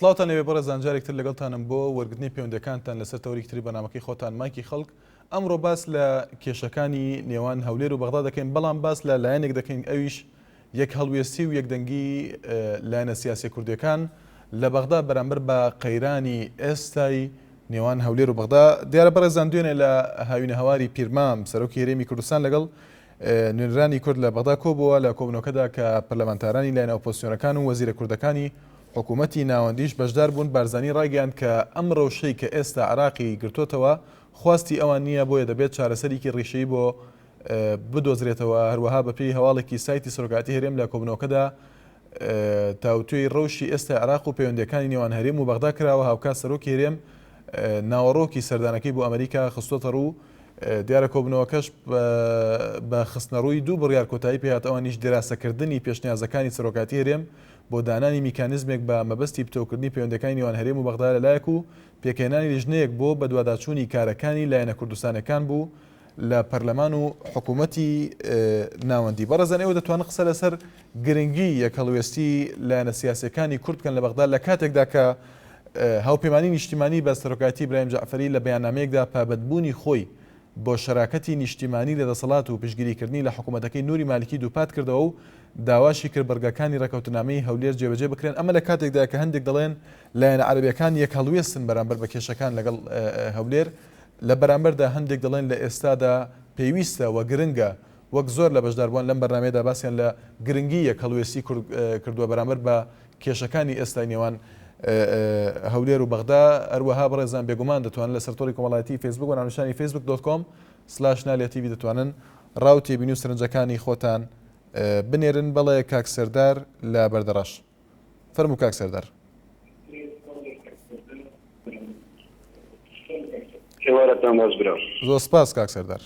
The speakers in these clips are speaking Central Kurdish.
سڵاوتان لێبێ بەڕێزان جارێک تر لەگەڵتانم بۆ وەرگرتنی پەیوەندیەکانتان لەسەر تەوەرێکی تری بەرنامەکەی خۆتان مایکی خەڵک ئەمڕۆ باس لە کێشەکانی نێوان هەولێر و بەغدا دەکەین بەڵام باس لە لایەنێک دەکەین ئەویش یەک هەڵوێستی و یەکدەنگی لایەنە سیاسیە کوردیەکان لە بەغدا بەرامبەر بە قەیرانی ئێستای نێوان هەولێر و بەغدا دیارە بەڕێزان دوێنێ لە هاوینەهەواری پیرمام سەرۆکی هەرێمی کوردستان لەگەڵ نوێنەرانی کورد لە بەغدا کۆبووە، لە کۆبوونەوەکەدا کە پەرلەمانتارانی لایەنە ئۆپۆزسیۆنەکان و وەزیرە کوردەکانی حکوومەتی ناوەندیش بەشدار بوون، بارزانی ڕایگەیاند کە ئەم ڕەوشەی کە ئێستا عێراقی گرتۆتەوە خواستی ئەوان نییە بۆیە دەبێت چارەسەرێکی ڕیشەیی بۆ بدۆزرێتەوە، هەروەها بەپێی هەواڵێکی سایتی سەرۆکایەتی هەرێم لە کۆبوونەوەکەدا تاوتوێی ڕەوشی ئێستای عێراق و پەیوەندییەکانی نێوان هەرێم و بەغدا کراوە، هاوکات سەرۆکی هەرێم ناوەڕۆکی سەردانەکەی بۆ ئەمریکا خستۆتەڕوو، دیارە کۆبوونەوەکەش بە خستنەڕووی دوو بڕیار کۆتایی پێهات، ئەوانیش دیراسەکردنی پێشنیازەکانی سەرۆکایەتی هەرێم بۆ دانانی میکانیزمێک بە مەبەستی پتەوکردنی پەیوەندییەکانی نێوان هەرێم و بەغدا لەلایەک و پێکهێنانی لیژنەیەک بۆ بەدواداچوونی کارەکانی لایەنە کوردستانیەکان بوو لە پەرلەمان و حکوومەتی ناوەندی. بەڕێزان ئێوە دەتوانن قسە لەسەر گرنگی یەکهەڵوێستی لایەنە سیاسییەکانی کورد بکەن لە بەغدا لە کاتێکدا کە هاوپەیمانی نیشتیمانی بە سەرۆکایەتی ئیبراهیم جەعفەری لە بەیاننامەیەکدا پابەندبوونی خۆی بۆ شەراکەتی نیشتیمانی لە دەسەڵات و پشتگیریکردنی لە حکوومەتەکەی نوری مالکی دووپات کردەوە و داواشی کرد بڕگەکانی ڕێککەوتننامەی هەولێر جێبەجێ بکرێن ئەمە لە کاتێکدایە کە هەندێک دەڵێن لایەنە عەرەبییەکان یەکهەڵوێستن بەرامبەر بە کێشەکان لەگەڵ هەولێر لە بەرامبەردا هەندێک دەڵێن لە ئێستادا پێویستە و گرنگە وەک زۆر لە بەشداربووان لەم بەرنامەیەدا باسیان لە گرنگی یەکهەڵوێستی کورد کردووە بەرامبەر بە کێشەکانی ئێستای نێوان هەولێر و بەغدا. هەروەها بەڕێزان بێگومان دەتوانن لەسەر تۆڕی کۆمەڵایەتی فەیسبوک بە ناونیشانی فەیسبوک dot com slash نالیا تیڤی دەتوانن ڕا و تێبینی و سەرنجەکانی خۆتان بنێرن. بەڵێ کاک سەردار لە بەردەڕەش. فەرموو کاک سەردار. ئێوارەتان باش برا. زۆر سپاس کاک سەردار.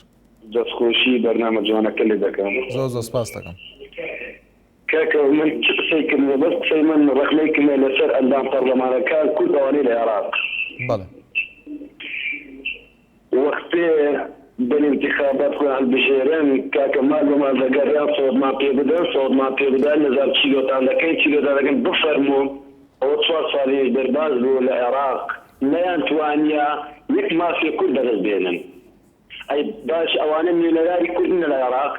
دەستخۆشی بەرنامە جوانەکە لێ دەکەم. زۆر زۆر سپاست دەکەم. کاکە من چ قسەی کردمە بەس قسەی من ڕەخنەی کمە لەسەر ئەندام پەڕلەمانەکان کورد ئەوانەی لە عێراق. بەڵێ. وەختێ بەر ئینتیخابات خۆیان هەلبژێرن کاکە مال بە مال دەگەریان سەوتمان پێ بدەن سەوتمان پێ بدەن نەزانم چی لۆتان دەکەین چی لۆتان دەکەن بفەرموو ئەوە چوار سالیش دەرباز بوو لە عێراق نەیان توانیە یەک مافێ کورد بەدەست بێنن ئەی باش ئەوانە نوێنەراری کورد نە لە عێراق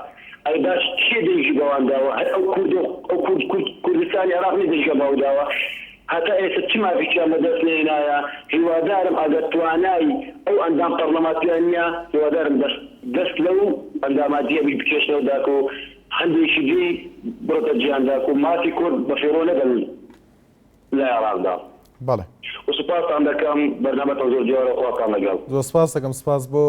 ئەی باش کێ دەنگی بەوان داوە هەر ئەو کوردە ئەو کورد کورد کوردستانی عێراق نیە دەنگیان بەو داوە هەتا ئێستا چ مافێکیان بەدەست نەهێنایە هیوادارم ئەگەر توانای ئەو ئەندام پەڕلەماتیان نیە هیوادارم دەست دەست لەو ئەنداماتیە بکێشنەوە داکو هەندێکی دی بڕتە جیان داکو مافی کورد بەفیڕۆ نەدەن لە عێراقدا. بەڵێ. و سوپاستان دەکەم بەرنامەتان زۆر جوانە خواتان لەگەڵ. زۆر سپاست دەکەم سپاس بۆ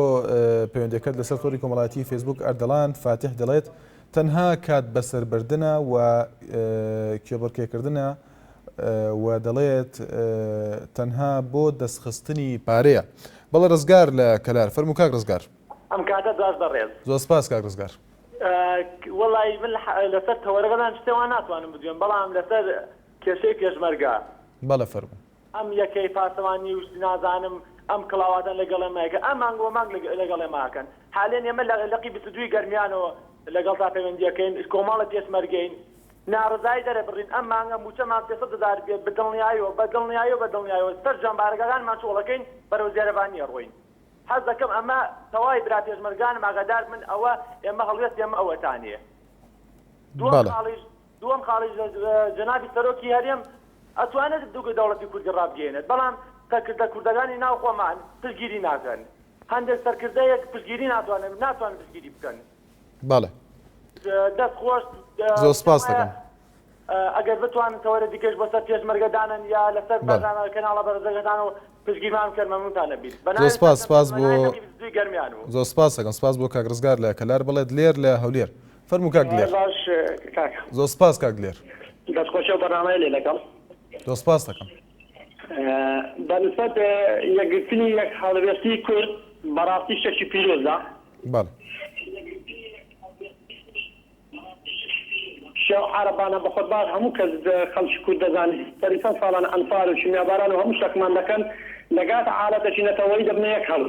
پەیوەندیەکەت لەسەر تۆری کۆمەڵایەتی فەیسبوک ئەردەڵان فاتیح دەڵێت تەنها کات بەسەربردنە و کێبڕکێکردنە و دەڵێت تەنها بۆ دەستخستنی پارەیە بەڵێ ڕزگار لە کەلار فەرموو کاک ڕزگار. ئەم کاتەت باش بەڕێز. زۆر سپاس کاک ڕزگار. وەڵایی من لەسەر تەوەرەکەتان شتێ وا ناتوانم بدوێم بەڵام لەسەر کێشەی پێشمەرگە. بەڵێ فەرموو. ئەم یەکەی پاسەوانی و نازانم ئەم کڵاواتان لەگەڵ ئێمە یەکە ئەم مانگ بۆ مانگ لەگەڵ ئێمە ئەکەن حالێن ئێمە لە لقی 22 ی گەرمیانەوە لەگەڵتا پەیوەندی ئەکەین کۆمەڵە پێشمەرگەین ناڕەزایی دەرەبڕین ئەم مانگە مووچەمان 300 هەزار بێت بە دڵنیایەوە بە دڵنیایەوە بە دڵنیایەوە سەرجەم بارەگاکانمان چۆڵ ئەکەین بەرەو زێرەڤانی ئەڕۆین حەز دەکەم ئەمە تەواوی برا پێشمەرگانم ئاگادار بن ئەوە ئێمە هەڵوێستی ئێمە ئەوەتانەیە دووەم بەڵێ. خاڵیش دووەم خاڵیش جەنابی سەرۆکی هەرێم ئەتوانێت دەوڵەتی کوردی ڕابگەیەنێت بەڵام سەرکردە کوردەکانی ناو خۆمان پشتگیری ناکەن هەندێک سەرکردەیەک پشتگیری ناتوانن ناتوانن پشتگیری بکەن. بەڵێ. دەست خۆش. زۆر سپاست دەکەم. ئەگەر بتوانن تەوەرە دیکەش بۆ سەر پێشمەرگە دانەن یا لەسەر بەڵێ. بەرنامە کەناڵە بەرزەکەتان و پشتگیرمان بکەن مەمنونتان ئەبین. بە زۆر ناوی سپاس سەرجەم سپاس بۆ پێشمەرگانی لقی 22 گەرمیان و. زۆر سپاس دەکەم سپاس بۆ کاک ڕزگار لە کەلار بەڵێ دلێر لە هەولێر فەرموو کاک دلێر. باش کاکە. زۆر سپاس کاک دلێر. دەست خۆشی ئەو بەرنامەیە لێ دەکەم. زۆر سپاس دەکەم. بە نسبەت یەکگرتنی یەک هەڵوێستی کورد بەڕاستی شتێکی پیرۆزە. بەڵێ. شێو عارەبانە بەخۆت باش هەموو کەس خەڵکی کورد دەزانێت سەری چەند ساڵان ئەنفال و کیمیاباران و هەموو شتەکمان دەکەن دەگاتە عالەتەکی نەتەوەیی دەبنە یەک هەڵ.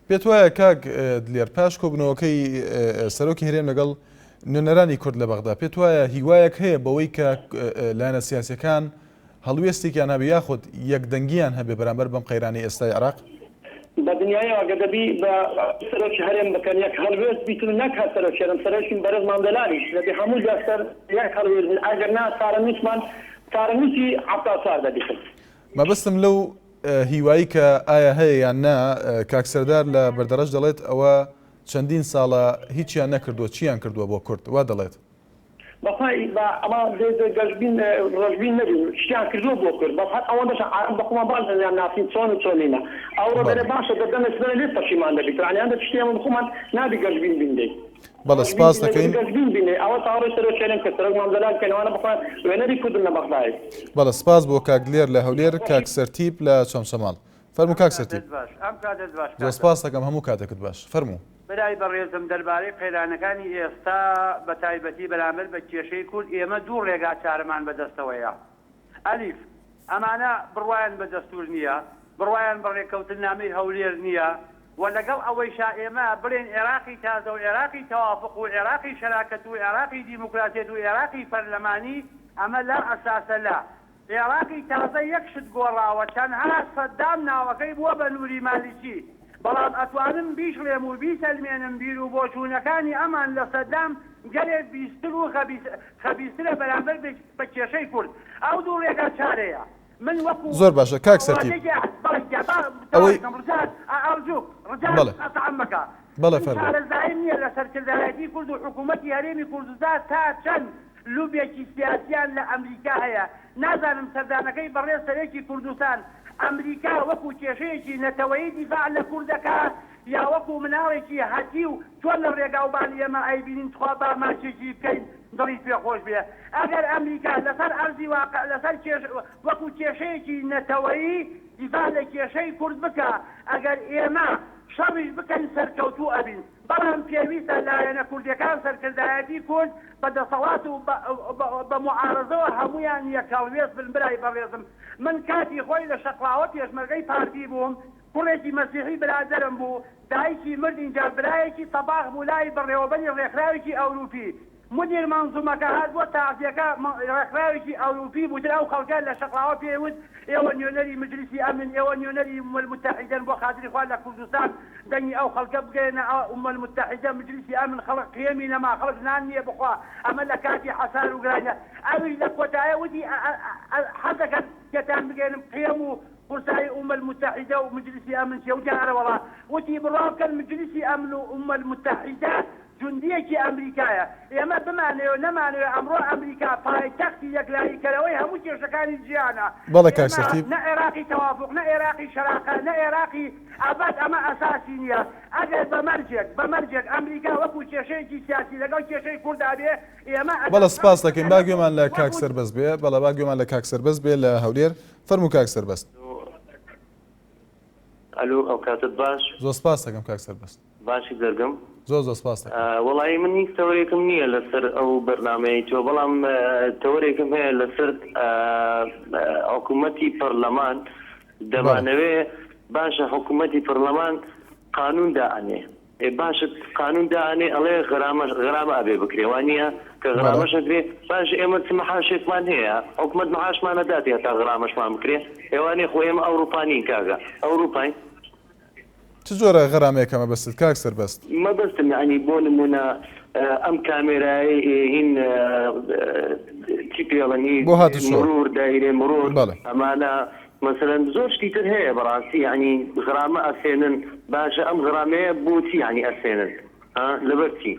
پێت وایە کاک دلێر پاش کۆبوونەوەکەی سەرۆکی هەرێم لەگەڵ نوێنەرانی کورد لە بەغدا پێت وایە هیوایەک هەیە بەوەی کە لایەنە سیاسیەکان. هەڵوێستێکیان هەبێ یاخود یەکدەنگییان هەبێ بەرامبەر بەم قەیرانەی ئێستای عێراق؟ بە دنیایەوە گەر دەبی بە سەرۆکی هەرێم بکەن یەک هەڵوێست بیتن و نەک هەر سەرۆکی هەرێم سەرۆکی بەرێز مام جەلالیش دەبی هەموو لەسەر یەک هەڵوێست بن ئەگەر نا چارەنووسمان چارەنووسی 74 دەبیتن. مەبەستم لەو هیوایی کە ئایا هەیە یان نا، کاک سەردار لە بەردەڕەش دەڵێت ئەوە چەندین ساڵە هیچیان نەکردووە، چیان کردووە بۆ کورد؟ وا دەڵێت. بەخوای با ئەمە دێ دێ گەشبین ڕەشبین نەبین شتیان کردووە بۆ کورد بەس هەر ئەوەندەش عارەب بە خۆمان باش دەنیان ناسین چۆن و چۆن نینە ئەوڕۆ دەرێ بەڵێ. باشە دە دەمێ سبەینێ لێت پەشیمان دەبیت یانی هەندێک شتی ئێمە بخۆمان نابی گەشبین بین لێی بەڵێ ڕەشبین سپاست بین لێ دەبی دەکەین. گەشبین بین لێی ئەوە چاوەڕێی سەرۆک هەرێم کە سەرۆک مام جەلال بکەین ئەوانە بەخۆیان نوێنەری کوردن لە بەغدایێ. بەڵێ سپاس بۆ کاک دلێر لە هەولێر، کاک سەرتیپ لە چەمچەماڵ. فەرموو ئەم کاک سەرتیپ. کاتەت باش ئەم کاتەت باش زۆر کاکە. سپاست دەکەم هەموو کاتێکت باش. فەرموو. برای بەڕێزم دەربارەی قەیرانەکانی ئێستا بە تایبەتی بەرامبەر بە کێشەی کورد ئێمە دوو ڕێگا چارەمان بە دەستەوەیە ئەلیف ئەمانە بڕوایان بە دەستور نییە بڕوایان بە ڕێککەوتننامەی هەولێر نییە و لەگەڵ ئەوەیشا ئێمە بڵێین عێراقی تازە و عێراقی تەوافق و عێراقی شەراکەت و عێراقی دیموکراسیەت و عێراقی پەرلەمانی ئەمە لا ئەساسە لە عێراقی تازە یەک شت گۆڕاوە تەنها سەدام ناوەکەی بووە بە نوری مالیکی بەڵام ئەتوانم بیشڵێم و بیسەلمێنم بیرو بۆچوونەکانی ئەمان لە سەدام گەلێک بیستر و خەبیسترە بەرامبەر بە کێشەی کورد ئەو دوو ڕێگا چارەیە من وەکو زۆر باشە کاک سەرتیپ وڵاتێکی بەڵێ گیان با ئەوەی تەواوی کەم ڕجا ئەرجوک ڕجا بەڵێ قەتعم مەکە بەڵێ من فەرموو. شارەزاییم نییە لە سەرکردایەتی کورد و حکوومەتی هەرێمی کوردستان تا چەند لوبێکی سیاسیان لە ئەمریکا هەیە، نازانم سەردانەکەی بەڕێز سەرۆکی کوردستان ئەمریکا وەکو کێشەیەکی نەتەوەیی دیفاع لە کورد دەکا یا وەکو مناڵێکی هەتیو چۆن لە ڕێگاوبان ئێمە ئەیبینین تخوا با ماچێکی بکەین دڵی پێ خۆش بێ ئەگەر ئەمریکا لەسەر ئەرزی واقع لەسەر کێش وەکو کێشەیەکی نەتەوەیی دیفاع لە کێشەی کورد بکا ئەگەر ئێمە شەڕیش بکەین سەرکەوتوو ئەبین. بەڵام پێویستە لایەنە کوردیەکان سەرکردایەتی کورد بە دەسەڵات و بە موعارەزەوە هەموویان یەک هەڵوێست بن برای بەڕێزم من کاتی خۆی لە شەقڵاوە پێشمەرگەی پارتی بووم کوڕێکی مەسیحی برادەرم بوو دایکی مرد ئینجا برایەکی تەباخ بوو لای بەڕێوەبەری ڕێکخراوێکی ئەوروپی مدیر مەنزومەکە هات بۆ تەعزیەکە ڕێکخراوێکی ئەوروپی بوو تر ئەو خەڵکە لە شەقڵاوە پێی وت ئێوە نوێنەری مجلسی ئەمنن ئێوە نوێنەری ئومە المتحیدەن بۆ خاتری خوا لە کوردستان دەنگی ئەو خەڵکە بگەیەنە ئومە المتحیدە مجلسی ئەمن خەڵک قیەمی نەما خەڵک نان نیە بخوا ئەمە لە کاتی حەسار و گرانیە ئەویش لە کۆتایە وتی حەزەکەن پێتان بگەیەنم قیەم و قورسایی ئومە المتحیدە و مجلسی ئەمن چیە وتیان ئەرەوەڵا وتی بڕوا بکەن مجلسی ئەمن و ئومە المتحیدە جوندیەکی ئەمریکایە، ئێمە بمانەوێ و نەمانەوێ ئەمڕۆ ئەمریکا پایتەختی یەکلاییکەرەوەی هەموو کێشەکانی جیهانە، بەڵێ کاک ئێمە سەرتیپ. نە عێراقی تەوافوق نە عێراقی شەراقە نە عێراقی ئەبەد ئەمە ئەساسی نییە، ئەگەر بە مەرجێک بە مەرجێک ئەمریکا وەکو کێشەیەکی سیاسی لەگەڵ کێشەی کوردا بێ ئێمە ئەگەر بەڵێ شەڕیش سپاست دەکەین بکەین با وەکو گوێمان لە کاک وەکو سەربەست بێ بەڵێ با گوێمان لە کاک سەربەست بێ لە هەولێر فەرموو کاک سەربەست. ئەلو ئەوکاتت باش. زۆر سپاست دەکەم کاک سەربەست. باشی جەرگم. زۆر زۆر سپاست دەکەم. وەڵایی من هیچ تەوەرێکم نییە لەسەر ئەو بەرنامەیەی تۆ بەڵام تەوەرێکم هەیە لەسەر حکوومەتی پەرلەمان بەڵێ. دەمانەوێ باشە حکوومەتی پەرلەمان قانون دائەنێ ئێ باشە قانون دائەنێ ئەڵێ غەرامە غەرامە ئەبێ بکرێ وانییە کە بەڵێ. غەرامەش ئەکرێ باشە ئێمە چ مەحاشێکمان هەیە حکوومەت مەحاشمان ئەداتێ هەتا غەرامەشمان بکرێ ئێ وانییە خۆ ئێمە ئەوروپا نین کاکە ئەوروپاین. چ جۆرە غەرامەیەکە مەبەستت کاک سەربەست؟ مەبەستم یەعنی بۆ نموونە ئەم کامێرایەی هین چی پێڵێن هی بۆ هاتوچۆ. مرور دایرەی مرور بەڵێ. ئەمانە مەسەلەن زۆر شتی تر هەیە بەڕاستی یەعنی غرامە ئەسێنن باشە ئەم غرامەیە بۆچی یەعنی ئەسێنن ها لەبەر چی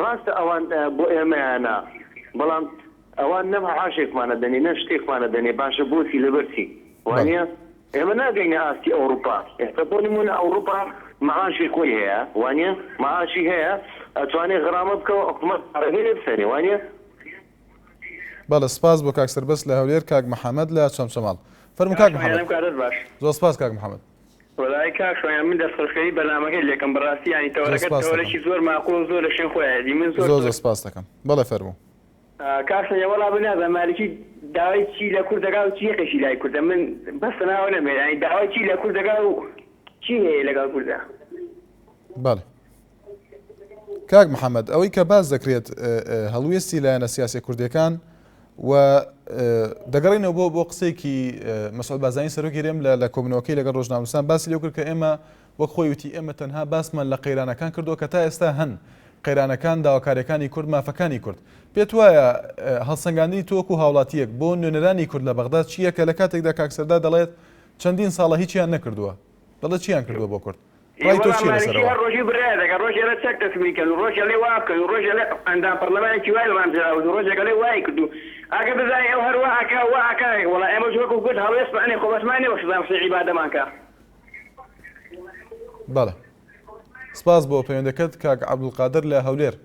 ڕاستە ئەوان بۆ ئێمەیانە بەڵام ئەوان نە معاشێکمان ئەدەنێ نە شتێکمان ئەدەنێ باشە بۆچی لەبەر چی بەڵێ. وانیە ئێمە ناگەینە ئاستی ئەوڕوپا ئێستا بۆ نمونە ئەوڕوپا معاشی خۆی هەیە وانیە معاشی هەیە ئەتوانێ غرامە بکەوە حکومەت پارەکەی لێ بسەنێ وانیە. بەڵێ سپاس بۆ کاک سەربەست لە هەولێر کاک محەمەد لە چەمچەماڵ فەرموو کاک کاک شۆیان محەمەد. ئەم کاتەت باش. زۆر سپاس کاک محەمەد. وەڵایی کاک شۆیان من دەستخۆشکەری بەرنامەکەی لێکەم بەڕاستی یانی زۆر تەوەرەکەت سپاست دەکەم. تەوەرەکی زۆر ماقوڵ و زۆر لە شوێن خۆیایەتی من زۆر زۆر زۆر زۆر سپاست دەکەم بەڵێ فەرموو. کاک سەید وەڵا من نازانم مالکی داوای چی لە کورد دەکا و چی هەقێکی لای کوردە من بەس ناوە نەمێ یانی داوای چی لە کورد دەکا و چی هەیە لەگەڵ کوردا. بەڵێ کاک محەمەد ئەوەی کە باس دەکرێت هەڵوێستی لایەنە سیاسیە کوردیەکان. و دەگەڕێینەوە بۆ بۆ قسەیەکی مەسعود بارزانی سەرۆکی هەرێم لە لە کۆبوونەوەکەی لەگەڵ ڕۆژنامەنووسان باسی لەو کرد کە ئێمە وەک خۆی وتی ئێمە تەنها باسمان لە قەیرانەکان کردووە کە تا ئێستا هەن قەیرانەکان داواکاریەکانی کورد مافەکانی کورد پێت وایە هەڵسەنگاندنی تۆ وەکو هاوڵاتیەک بۆ نوێنەرانی کورد لە بەغدا چییە کە لە کاتێکدا کاک سەردار دەڵێت چەندین ساڵە هیچیان نەکردووە دەڵێت چیان کردووە بۆ کورد ئێ ڕای تۆ وەڵا چییە لەسەر مالکی ئەوە؟ هەر ڕۆژی بڕیار دەکا ڕۆژێ ئەڵێ چەک تەسلیم کەن و ڕۆژێ ئەڵێ وا بکەن و ڕۆژێ ئەڵێ ئەندام پەڕلەمانێکی وای لە ڕامزێ ڕاوردو ڕۆژێک ئەڵێ وای کردو ئەگەر بزانی ئەو هەر وا ئەکا و وا ئەکا وەڵا ئێمەش وەکو کورد هەڵوێستمان ئەنێ خۆ بەسمان نیە وەک سەدام حوسێن عیبادەمان کا. بەڵێ سپاس بۆ پەیوەندەکەت کاک عەبدولقادر لە هەولێر.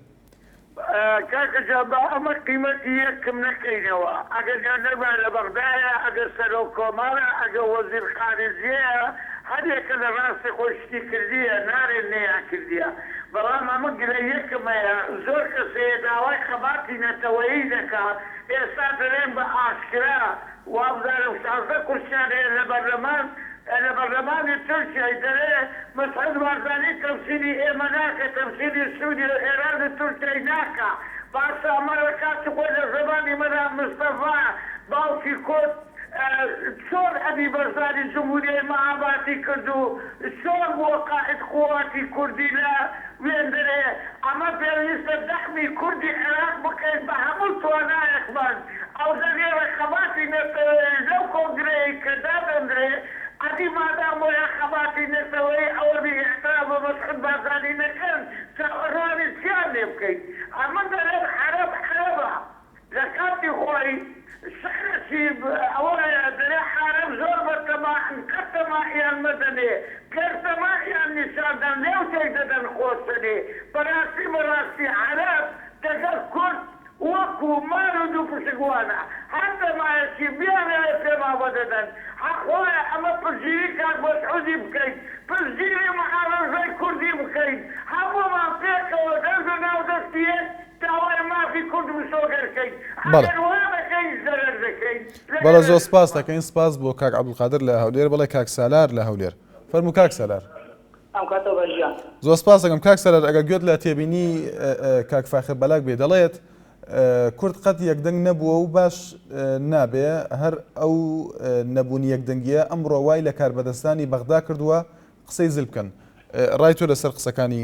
کاکە جان با ئەمە قیمەتی یەکم نەکەینەوە ئەگەر نوێنەرمان لە بەغدایە ئەگەر سەرۆک کۆمارە ئەگەر وەزیر خارجیەیە هەر یەکە لە ڕاستی خۆی شتی کردیە نارێن نەیان کردیە بەڵام ئەمە گلەییەکم هەیە زۆر کەس هەیە داوای خەباتی نەتەوەیی دەکا ئێستا دەلێن بە ئاشکرا وابزانم 16 کورسیان هەیە لە بەرلەمان لە بەرلەمانی تورکیای دەلێ مەسعود بارزانی تەمسیلی ئێمە ناکە تەمسیلی سوریە و ئێران و تورکیای ناکا باشە ئەمە لە کاتی خۆی لە زەمانی مەلا مستەفا باوکی کورد چۆن ئەبی بەشداری جمهوریەی مەهاباتی کرد و چۆن بووە قائید قواتی کوردی لە وێندەرێ ئەمە پێویستە دەعمی کوردی عێراق بکەین بە هەموو توانایەکمان ئەوجە لێرە خەباتی نەتەوەیی لەو کۆنگرەیەی کە دادەندرێ ئەدی مادام وەیا خەباتی نەتەوەیی ئەوە بی ئیعتراف بە مەسعود بارزانی نەکەن چاوەڕوانی چیان لێ بکەین ئەمن دەلێم عەرەب عەرەبە لە کاتی خۆی شعرەکی ئەوە هەیە دەلێ عارەب زۆر بە تەماعن قەت تەماعیان مەدەنێ گەر تەماعیان نیشان دان لێو تێک دەدەن خۆشەنێ بەراستی بەراستی عەرەب دەگەڵ کورد وەکو مار و دووپشک وانە هەر دەمایەکی بیانەوێ پێمان وەدەدەن حەق وایە ئەمە پشتگیری کاک مەسعودی بکەین پشتگیری معارەزەی کوردی بکەین هەموومان پێکەوە دەست لە ناو دەستی یەک داوای مافی کورد مسۆگەر کەین بەڵێ. ئەگەر وا نەکەین زەرەر دەکەین لە بەڵێ زۆر سپاست گەلەکەمان. دەکەین سپاس بۆ کاک عەبدولقادر لە هەولێر بەڵێ کاک سالار لە هەولێر فەرموو کاک سالار. ئەم کاتە باش گیان. زۆر سپاس دەکەم کاک سالار ئەگەر گوێت لە تێبینی کاک فاخر بەلاک بێ دەڵێت کورد قەت یەکدەنگ نەبووە و باش نابێ هەر ئەو نەبوونی یەکدەنگیە ئەمڕۆ وای لە کاربەدەستانی بەغدا کردووە قسەی زل بکەن ڕای تۆ لەسەر قسەکانی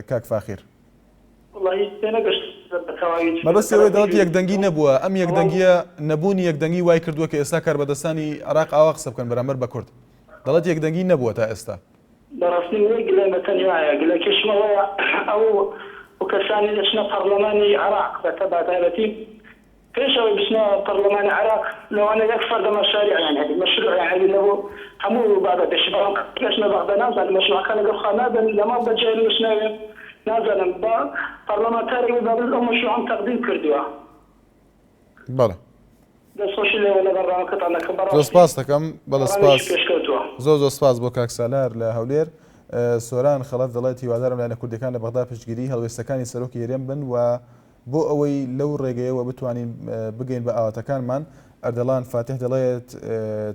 کاک فاخیر؟ وەڵاهی تێنەگەشتم بە تەواوی چونکە مەبەستی ئەوەیە دەڵێت تەلەفۆن یەکدەنگی نەبووە، ئەم تەواو یەکدەنگییە نەبوونی یەکدەنگی وای کردووە کە ئێستا کاربەدەستانی عێراق ئاوا قسە بکەن بەرامبەر بە کورد. دەڵێت یەکدەنگی نەبووە تا ئێستا. بەڕاستی نیە گلەی بە تەنیایە گلەکەشم ئەوەیە ئەو و کەسانەی دەچنە پەڕلەمانی عێراق بە تایبەتی پێش ئەوەی بچنە پەڕلەمانی عێراق لەوانەیە یەک فەردە مەشاریعیان هەبێت مەشروعیان هەبێت لە بۆ هەموو بابەتێکی بەڵام کە دەچنە بەغدا نازانم مەشروعەکان لەگەڵ خۆیان نابەن لە ماڵ بەجێیان دەچنەوێ نازانم با پەڕلەمانتارێک بێت با بڵێت ئەو مەشروعەم تەقدیم کردووە. بەڵێ. دەستخۆشی لێوە لە بەرنامەکەتان دەکەم زۆر بەڕاستی سپاست دەکەم بەڵێ بەرنامەیەکی سپاس پێشکەوتووە. زۆر زۆر سپاس بۆ کاک سالار لە هەولێر. سۆران خەڵەف دەڵێت هیوادارم لایەنە کوردیەکان لە بەغدا پشتگیری هەڵوێستەکانی سەرۆکی هەرێم بن و بۆ ئەوەی لەو ڕێگەیەوە بتوانین بگەین بە ئاواتەکانمان. ئەردەڵان فاتیح دەڵێت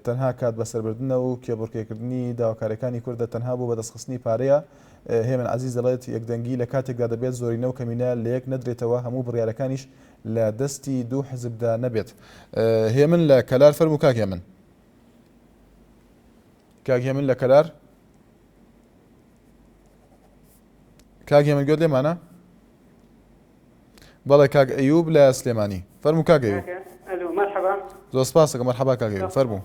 تەنها کات بەسەربردنە و کێبڕکێکردنی داواکاریەکانی کوردە تەنها بۆ بەدەستخستنی پارەیە. هێمن عەزیز دەڵێت یەکدەنگی لە کاتێکدا دەبێت زۆرینە و کەمینە لەیەک نەدرێتەوە هەموو بڕیارەکانیش لە دەستی دوو حزبدا نەبێت. هێمن لە کەلار فەرموو کاک هێمن. کاک هێمن لە کەلار. کاک هێمن گوێت لێمانە؟ بەڵێ کاک ئەیوب لە سلێمانی فەرموو کاک ئەیوب. زۆر سپاس دەکەم مەرحەبا کاک ئەیوب فەرموو.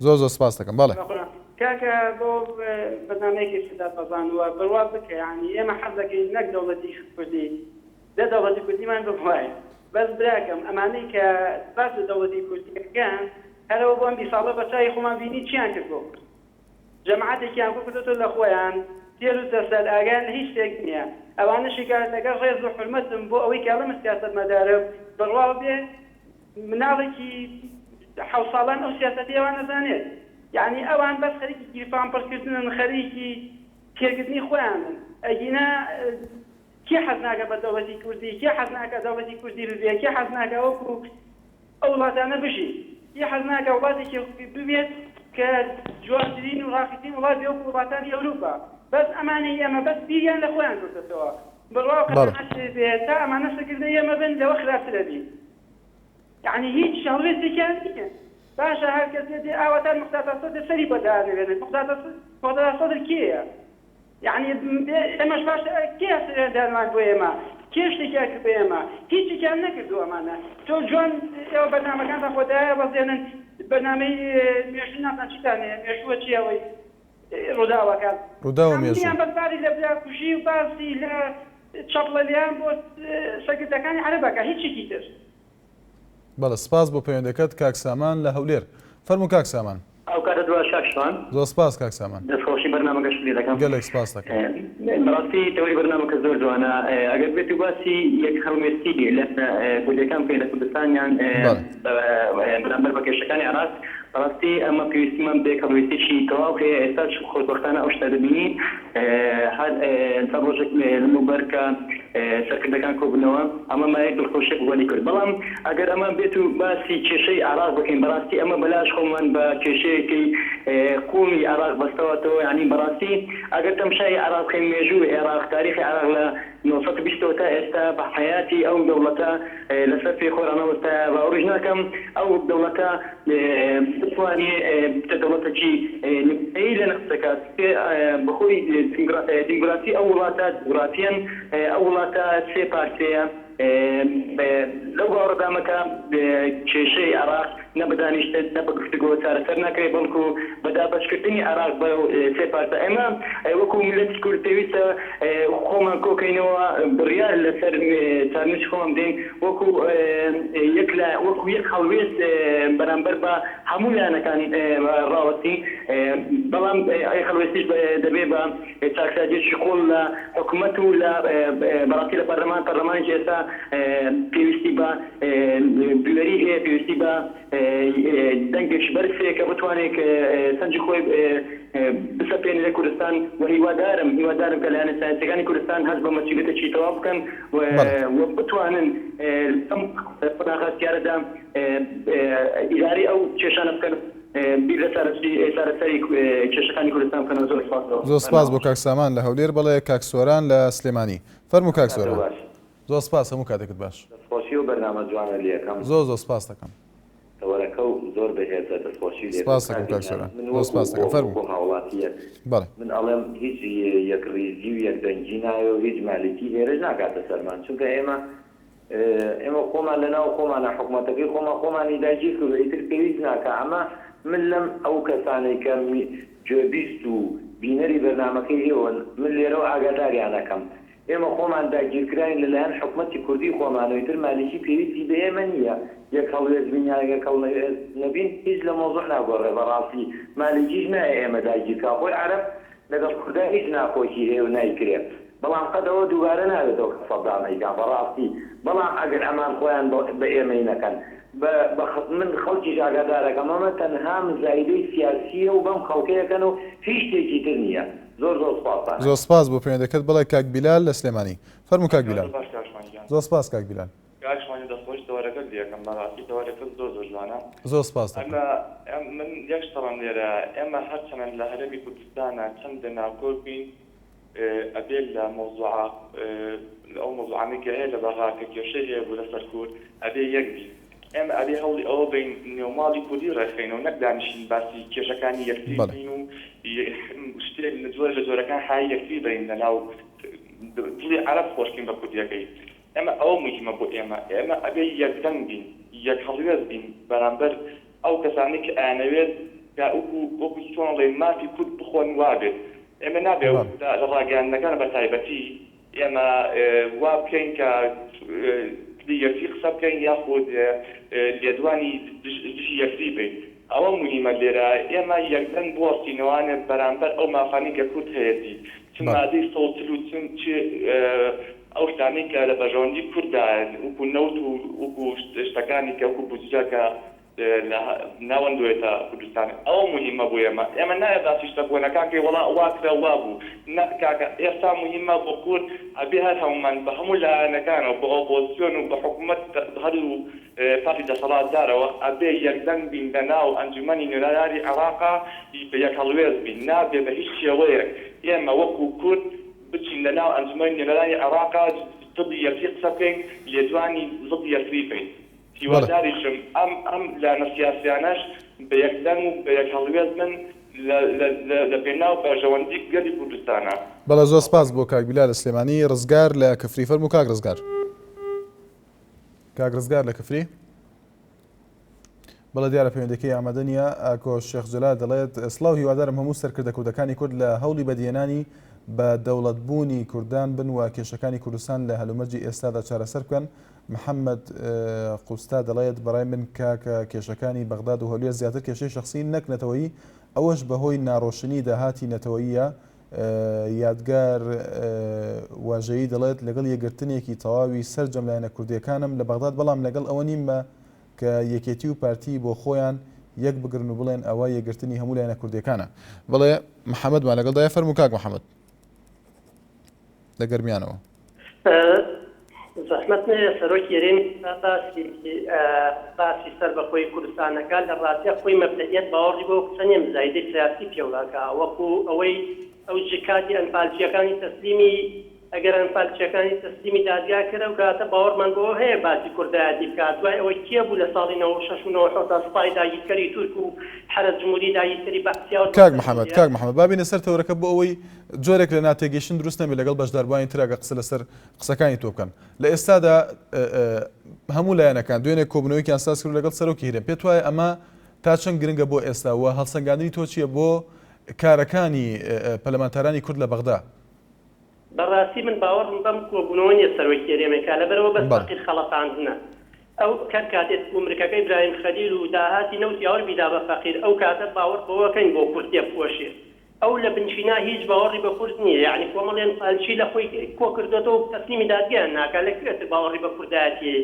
زۆر زۆر سپاس دەکەم بەڵێ. کاکە بۆ بەرنامەیەکی سەدات بەزاندووە بڕوا بکە یانی ئێمە حەز دەکەین نەک دەوڵەتی کوردی دە دەوڵەتی کوردیمان ببوایە بەس براکەم ئەمانەی کە باس لە دەوڵەتی کوردی ئەکەن هەرەوە بۆ ئەم بیست ساڵە بە چاوی خۆمان بینی چیان کرد بۆ کورد جەماعەتێکیان کۆ کردۆتەوە لە خۆیان تێر و تەسەل ئاگایان لە هیچ شتێک نییە ئەوانەشی کە لەگەڵ ڕێز و حورمەتم بۆ ئەوەی کە ئەڵێم سیاسەتمەدارم بڕوا بێ مناڵێکی حەو ساڵان ئەو سیاسەتەی ئەوان ئەزانێت یەعنی ئەوان بەس خەریکی گیرفان پڕکردنن خەریکی تێرکردنی خۆیانن ئەگینا کێ حەز ناکا بە دەوڵەتی کوردی کێ حەز ناکا دەوڵەتی کوردی ببێ کێ حەز ناکا وەکو ئەو وڵاتانە بژی کێ حەز ناکا وڵاتێکی ببێت کە جوانترین و ڕاقیترین وڵات بێ وەکو وڵاتانی ئەوروپا بەس ئەمانەی ئێمە بەس بیریان لە خۆیان کردۆتەوە. بڕوا و بەڵێ. قەناعەت بێ تا ئەمانە سەرکردەی ئێمە بن لەوە خراپتر ئەبین. یەعنی هیچ هەڵوێستێکیان نییە. باشە هەر کەسێ دێ ئاواتان موقتەدا سەدر سەری بۆ دانەوێنن. موقتەدا سەدر کێیە؟ یەعنی ئێمەش باشە کێ سەردانمان بۆ ئێمە؟ کێ شتێکیان کرد بۆ ئێمە؟ هیچێکیان نەکردووە ئەمانە. تۆ جوان ئێوە بەرنامەکانتان خۆ دایە بەزێنن بەرنامەی مێژوو نازانم چیتان هەیە مێژووە چییە ئەوەی ڕووداوەکان ڕووداو و مێژوو. هەموویان بەس باسی لە برا کوژی و باسی لە چەپڵە لێیان بۆ سەرکردەکانی عەرەب ئەکا هیچێکی تر. بەڵێ سپاس بۆ پەیوەندەکەت کاک سامان لە هەولێر. فەرموو کاک سامان. ئەو کاتەت باش کاک شوان. زۆر سپاس کاک سامان. دەست خۆشی بەرنامەکەشت لێ دەکەم. گەلێک سپاست دەکەم. بەڕاستی تەوەری بەرنامەکە زۆر جوانە ئەگەر بێت و باسی یەک هەڵوێستی لە کوردەکان بکەین لە کوردستان یان بەرامبەر بە کێشەکانی عێراق بەڕاستی ئەمە پێویستیمان بە یەک هەڵوێستێکی تەواو هەیە ئێستاش خۆشبەختانە ئەو شتە دەبینین هەر چەند ڕۆژێک لەمەوبەر کە سەرکردەکان کۆبوونەوە ئەمە مایەی دڵخۆشیە بۆ گەلی کورد بەڵام ئەگەر ئەمە بێت و باسی کێشەی عێراق بکەین بەڕاستی ئەمە بەلاش خۆمان بە کێشەیەکی قووڵی عێراق بەستەوەتەوە یانی بەڕاستی ئەگەر تەمشای عێراق بکەین مێژووی عێراق تاریخی عێراق لە 920 ەوە تا ئێستا بە حەیاتی ئەو دەوڵەتە لەسەر پێی خۆی ڕانەوەستایە، باوەڕیش ناکەم ئەو دەوڵەتە بتوانێ ببتە دەوڵەتەکی نمونەیی لە ناوچەکە، چونکە بەهۆی دیموگرافی ئەو وڵاتە، جوگرافیەن ئەو وڵاتە سێ پارچەیە، لەو باوەڕەدامە کە کێشەی عێراق نە بە دانیشتن نە بە گفتوگۆ چارەسەر ناکرێ، بەڵکو بە دابەشکردنی عێراق بە سێ پارچە ئێمە وەکو میللەتی کورد پێویستە خۆمان کۆکەینەوە بڕیار لەسەر چارەنووسی خۆمان بدەین وەکو یەک لایەن وەکو یەک هەڵوێست بەرامبەر بە هەموو لایەنەکان ڕاوەستین بەڵام یەک هەڵوێستیش دەبێ بە چاکسازیەکی قوڵ لە حکومەت و لە بەڕاستی لە پەرلەمان پەرلەمانیش ئێستا پێویستی بە بوێری هەیە پێویستی بە دەنگێکی بەرز هەیە کە بتوانێت سەنجی خۆی بسەپێنێ لە کوردستان و هیوادارم هیوادارم کە لایەنە سیاسیەکانی کوردستان هەست بە مەسئولیەتێکی تەواو بکەن و بتوانن لەم قۆناغە هەستیارەدا ئیدارەی ئەو کێشانە بکەن بیر لە چارەسەری کێشەکانی کوردستان بکەنەوە زۆر سپاس بۆ زۆر سپاس بۆ کاک سامان لە هەولێر بەڵێ کاک سۆران لە سلێمانی فەرموو کاک سۆران. زۆر سپاس هەموو کاتێکت باش. دەست خۆشی ئەو بەرنامە جوانە لێکەم. زۆر زۆر سپاست دەکەم. تەوەرەکەو زۆر بەهێزە دەست خۆشی لێکەم سپاست دەکەم کاکە کاک گیان سۆران من زۆر وەکو سپاست دەکەم خۆم فەرموو وەکو هاوڵاتیەک بەڵێ. من ئەڵێم هیچ یەک ڕیزی و یەک دەنگی ناوێ و هیچ مالیکی هێرش ناکاتە سەرمان چونکە ئێمە ئێمە خۆمان لە ناو خۆمانا حکومەتەکەی خۆمان خۆمانی داگیر کردوە ئیتر پێویست ناکا ئەمە من لەم ئەو کەسانەی کە گوێبیست و بینەری بەرنامەکەی ئێوەن من لێرەوە ئاگاداریان ئەکەم ئێمە خۆمان داگیرکراین لە لایەن حکومەتی کوردی خۆمانەوە ئیتر مالیکی پێویستی بە ئێمە نییە یەک هەڵوێست بین یان یەک هەڵوێست نەبین هیچ لە مەوزوع ناگۆڕێ بەڕاستی مالیکیش نایە ئێمە داگیرکا خۆی عەرەب لەگەڵ کوردا هیچ ناکۆکی هەیە و نایکرێ بەڵام قەت ئەوە دووبارە نابێتەوە کە سەدام ئەیکا بەڕاستی بەڵام ئەگەر ئەمان خۆیان بە ئێمەی نەکەن بە بە من خەڵکیش ئاگادارەکەم ئەمە تەنها مزایدەی سیاسیە و بەم خەڵکەیەکەن و هیچ شتێکی تر نییە زۆر زۆر سوپاستان زۆر ئەکەم. سپاس بۆ پەیوەندەکەت بەڵێ کاک بیلال لە سلێمانی فەرموو کاک بیلال. کاتت باش کاک شوان گیان. زۆر سپاس کاک بیلال. کاک شوان گیان دەستخۆشی تەوەرەکەت لێکەم بەڕاستی تەوەرەکەت زۆر زۆر جوانە. زۆر سپاست دەکەم. ئەمە من یەک شت ئەڵێم لێرە ئێمە هەرچەنە لە هەرێمی کوردستانا چەندە ناکۆک بین ئەبێ لە مەوزوعە ئەو مەوزوعانەی کە هەیە لە بەغا کە کێشەی هەیە بوو لەسەر کورد ئەبێ یەک بین ئێمە ئەبێ هەوڵی ئەوە بەین نێوماڵی کوردی ڕێکخەینەوە نەک دانیشین باسی کێشەکانی یەکتری بەڵێ. بکەین و شتێک لە جۆرە لە جۆرەکان حای یەکتری بەرین لە ناو دڵی عەرەب خۆشکەین بە کوردیەکەی ئێمە ئەوە موهیمە بۆ ئێمە ئێمە ئەبێ یەک دەنگ بین یەک هەڵوێست بین بەرامبەر ئەو کەسانەی کە ئەیانەوێت کە وەکو وەکو چۆن ئەڵێی مافی کورد بخۆن وابێت ئێمە نابێ بەڵێ. لە ڕاگەیاندنەکان بە تایبەتی ئێمە وا بکەین کە دژی یەکتری قسە بکەین یاخود لێدوانی دژی یەکتری بین. ئەوە موهیمە لێرە ئێمە یەکدەنگ بوەستینەوانێ بەرامبەر ئەو مافانەی کە کورد هەیەتی چ بەڵێ. مادەی 140 و چ ئەو شتانەی کە لە بەرژەوەندی کورددایە وەکو نەوت و وەکو شتەکانی کە وەکو بودجە کە لە ناوەندۆیەتە کوردستان ئەوە موهیمە بۆ ئێمە ئێمە نایە باسی شتە کۆنەکان کەی وەڵا وا کرا وا بوو نا کاکە ئێستا موهیمە بۆ کورد ئەبێ هەر هەموومان بە هەموو لایەنەکانەوە بە ئۆپۆزسیۆن و بە حکومەت هەردوو پارتی دەسەڵاتدارەوە ئەبێ یەکدەنگ بین لە ناو ئەنجومەنی نوێنەرانی عێراقا یەک هەڵوێست بین نابێ بە هیچ شێوەیەک ئێمە وەکو کورد. بچین لە ناو ئەنجومەنی نوێنەرانی عێراقا دژی یەکتری قسە بکەین لێدوانی زدی یەکتری بکەین. بەڵێ. هیواداریشم ئەم ئەم لایەنە سیاسیانەش بە یەک دەنگ و بە یەک هەڵوێست بن لە لە لە لە پێناو بەرژەوەندی گەلی کوردستانا. بەڵێ زۆر سپاس بۆ کاک بیلال لە سلێمانی. ڕزگار لە کفری فەرموو کاک ڕزگار. کاک ڕزگار لە کفری. بەڵێ دیارە پەیوەندەکەی ئامادە نییە. ئاکۆ شێخ جەلال دەڵێت، سڵاو هیوادارم هەموو سەرکردە کوردەکانی کورد لە هەوڵی بەدیهێنانی بە دەوڵەت بوونی کوردان بن و کێشەکانی کوردستان لە هەلومەرجی ئێستادا چارەسەر بکەن. محەمەد قوستا دەڵێت، بەڕای من کاکە کێشەکانی بەغداد و هەولێر زیاتر کێشەی شەخسین نەک نەتەوەیی، ئەوەش بەهۆی ناڕۆشنی داهاتی نەتەوەییە. یادگار واژەیی دەڵێت، لەگەڵ یەکگرتنێکی تەواوی سەرجەم لایەنە کوردییەکانم لە بەغداد، بەڵام لەگەڵ ئەوە نیم کە یەکێتی و پارتی بۆ خۆیان یەک بگرن و بڵێن ئەوە یەکگرتنی هەموو لایەنە کوردییەکانە. بەڵێ محەمەدمان لەگەڵدایە، فەرموو کاک محەمەد لە گەرمیانەوە. زەحمەت نەیە سەرۆکی هەرێمی باسی باسی سەربەخۆیی کوردستان ئەکات لە ڕاستیا خۆی مەبدەئیەن باوەڕی بەو قسە نیە مزایدەی سیاسی پێوە ئەکا وەکو ئەوەی ئەو ج کاتی ئەنفالچیەکانی تەسلیمی ئەگەر ئەنفالچیەکانی تەسلیمی دادگا کرد ئەو کاتە باوەڕمان بەوە هەیە باسی کوردایەتی بکات دوای ئەوەی کێ بوو لە ساڵی 96 و 97 دا سوپای داگیرکەری تورک و حەرەس جمهوری داگیرکەری بەعسیاوە کاک محمد کاک محمد با بینە سەر تەوەرەکە بۆ ئەوەی جۆرێک لە ناتێگەیشتن دروست نەبێت لەگەڵ بەشداربووانی تر ئەگەر قسە لەسەر قسەکانی تۆ بکەن لە ئێستادا هەموو لایەنەکان دوێنێ کۆبوونەوەیەکیان ساز کرد لەگەڵ سەرۆکی هەرێم پێت وایە ئەمە تا چەند گرنگە بۆ ئێستا و هەڵسەنگاندنی تۆ چییە بۆ کارەکانی پەرلەمانتارانی کورد لە بەغدا؟ بەڕاستی من باوەڕم بەم کۆبوونەوە نیە سەرۆکی هەرێمێکا لەبەرئەوە بەس فەقیر خەڵەتاندنە ئەو کەر کاتێ گومرکەکەی برایم خەلیل و داهاتی نەوتی ئەور بیدا بە فەقیر ئەو کاتە باوەڕ بەوەکەین بۆ کورد تێبکۆشێ ئەو لە بنچینا هیچ باوەڕی بە کورد نیە یەعنی کۆمەڵێ ئەنفالچی لە خۆی کۆ کردۆتەوە و تەسلیمی دادگایان ناکا لە کوێ تر باوەڕی بە کوردایەتی هەیە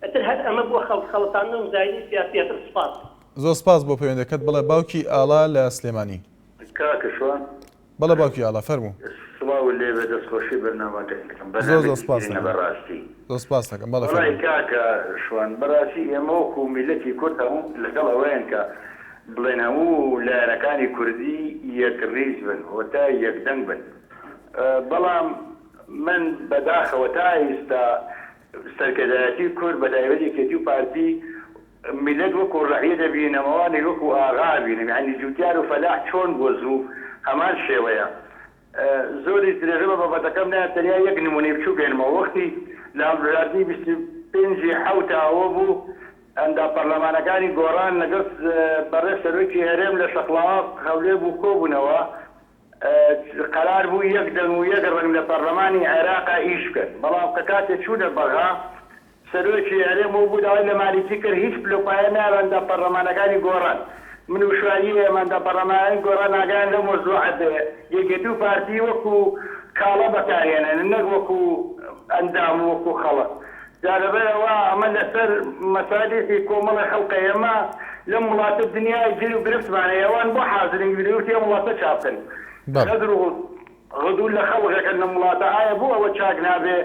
ئەتر هەر ئەمە بۆ خەڵک خەڵەتاندن و مزایدەی سیاسیە تر سوپاس. زۆر سپاس بۆ پەیوەندەکەت بەڵێ باوکی ئاڵا لە سلێمانی. کاکە شوان. بەڵێ باوکی ئاڵا فەرموو. سڵاوت لێبێ دەست خۆشی بەرنامەکەت دەکەم زۆر زۆر بەرنامەیەکی سپاست گرنگە دەکەم بەڕاستی. زۆر سپاست دەکەم بەڵێ وەڵای فەرموو. کاکە شوان بەڕاستی ئێمە وەکو میللەتی کورد هەموو لەگەڵ ئەوەین کە بڵێن هەموو لایەنەکانی کوردی یەک ڕیز بن و تا یەک دەنگ بن بەڵام من بەداخەوە تا ئیستا سەرکردایەتی کورد بەتایبەت یەکێتی و پارتی میللەت وەکو ڕەعیە دەبینم ئەوانیش وەکو ئاغا ئەبینم یانی جوتیار و فەلاح چۆن بووە زوو هەمان شێوەیە زۆریش درێژە بە بابەتەکەم نایەم تەنیا یەک نمونەی بچوک هێنمەوە وەختی لە هەڵبژاردنی 25 ی حەوتا ئەوە بوو ئەندام پەرلەمانەکانی گۆڕان لەگەڵ بەڕێز سەرۆکی هەرێم لە شەقڵاوە هەولێر بوو کۆبوونەوە قەرار بوو یەک دەنگ و یەک ڕەنگ لە پەرلەمانی عێراقا ئیش بکەن بەڵام کە کاتێ چوونە بەغا سەرۆکی هەرێم و بوو داوای لە مالیکی کرد هیچ پلەوپایە نابە ئەندام پەرلەمانەکانی گۆڕان من و شوانی ئێمە ئەندام پەرلەمانانی گۆڕان ئاگایان لەو مەوزوعە بێ یەکێتی و پارتی وەکو کاڵا بەکارهێنن نەک وەکو ئەندام و وەکو خەڵک جا لەبەر ئەوە ئەمە لەسەر مەسالیحی کۆمەڵی خەڵکە ئێمە لەم وڵاتە دنیای گیر و گرفتمان هەیە ئەوان بۆ حازرن گرفتی ئەم وڵاتە چاک بکەن غەدر و غدور لە خەڵک ئەکەن لەم وڵاتە ئایا بۆ ئەوە چاک نابێ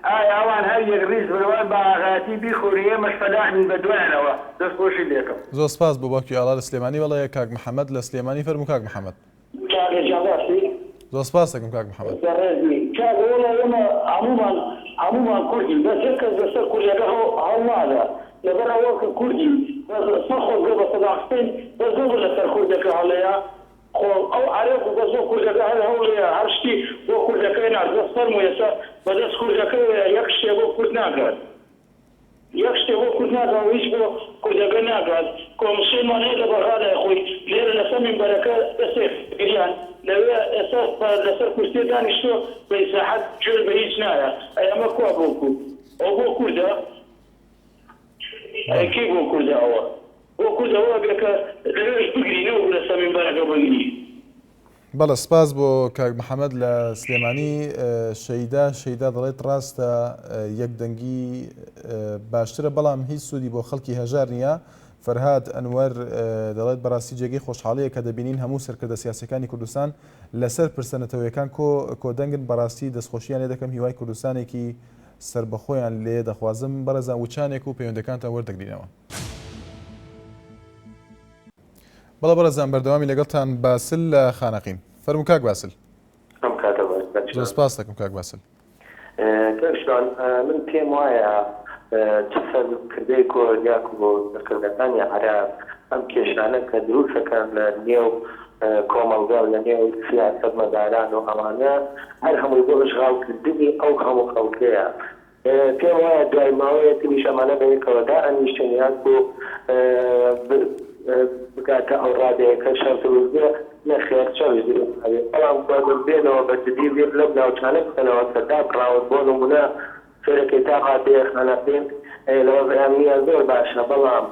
ئایا ئەوان هەر یەک ڕیز بن ئەوان بە ئاغایەتی بیخۆن و ئێمەش فەلاح بین بە دوایانەوە دەست خۆشی لێکەم. زۆر سپاس بۆ باوکی ئاڵا لە سلێمانی بەڵێ کاک محمد لە سلێمانی فەرموو کاک محمد. کاکە گیان باشی؟ زۆر سپاست دەکەم کاک محمد. بەڕێزی کاکە وەڵا ئێمە هەموومان هەموومان کوردین بەس یەک کەس لەسەر کوردەکە هەڵنادا لەبەر ئەوە کە کوردین بەس سەر خۆزگە بە سەدام حسین بەس نەبوو لەسەر کوردەکە هەڵەیە خۆ ئەو عەرەب بوو بەس بۆ کوردەکە هەر هەوڵێ هەر شتی بۆ کوردەکەی نارد بەس فەرموو ئێستا بەدەست کوردەکەوەیە یەک شتێ بۆ کورد ناکات یەک شتێ بۆ کورد ناکا و هیچ بۆ کوردەکە ناکات کۆمسیۆنمان هەیە لە بەغا لای خۆی لێرە لەسەر مینبەرەکە دەستێک گریان لەوێ ئێستا لەسەر کورسیە دانیشتووە بە ئیسراحەت گوێ بە هیچ نایە ئەی ئەمە کوا بۆ کورد ئەوە بۆ کوردە ئەی کەی بۆ کوردە ئەوە بۆ کورد ئەوە ئەبێ کە لەوێش بگری نەوەکو لەسەر مینبەرەکە بگری. بەڵێ سپاس بۆ کاک محەمەد لە سلێمانی شەیدا شەیدا دەڵێت ڕاستە یەک دەنگی باشترە بەڵام هیچ سوودی بۆ خەڵکی هەژار نییە فەرهاد ئەنوەر دەڵێت بەڕاستی جێگەی خۆشحاڵیە کە دەبینین هەموو سەرکردە سیاسەکانی کوردستان لەسەر پرسە نەتەوەیەکان کۆ کۆدەنگن بەڕاستی دەستخۆشیان لێ دەکەم هیوای کوردستانێکی سەربەخۆیان لێ دەخوازم بەڕێزان وچانێک و پەیوەندەکانتان وەردەگرینەوە. بەڵێ بەڕێزان بەردەوامی لەگەڵتان باسل لە خانەقین فەرموو کاک باسل. ئەم کاتە باش. زۆر سپاست دەکەم کاک باسل. کاک شوان من پێم وایە چ سەرکردەی کورد یاکو سەرکردەکانی عەرەب ئەم کێشانە کە دروستەکەن لە نێو کۆمەڵگا و لە نێو سیاسەتمەداران و ئەوانە هەر هەمووی بۆ ئشغاڵ کردنی ئەو هەموو خەڵکەیە پێم وایە دوای ماوەیەتریش ئەمانە بەیەکەوە دائەنیشن یاکو بگاتە ئەو ڕادەیە کە شەڕ دروست بێ، نەخێر شەڕیش دروست نابێ، بەڵام ئەگەر بێنەوە بە جدی بیر لەو ناوچانە بکەنەوە کە دابڕاون بۆ نمونە سەیرەکەی تا ڕادەیەک خانەقین لە وەزعی ئەمنییا زۆر باشە بەڵام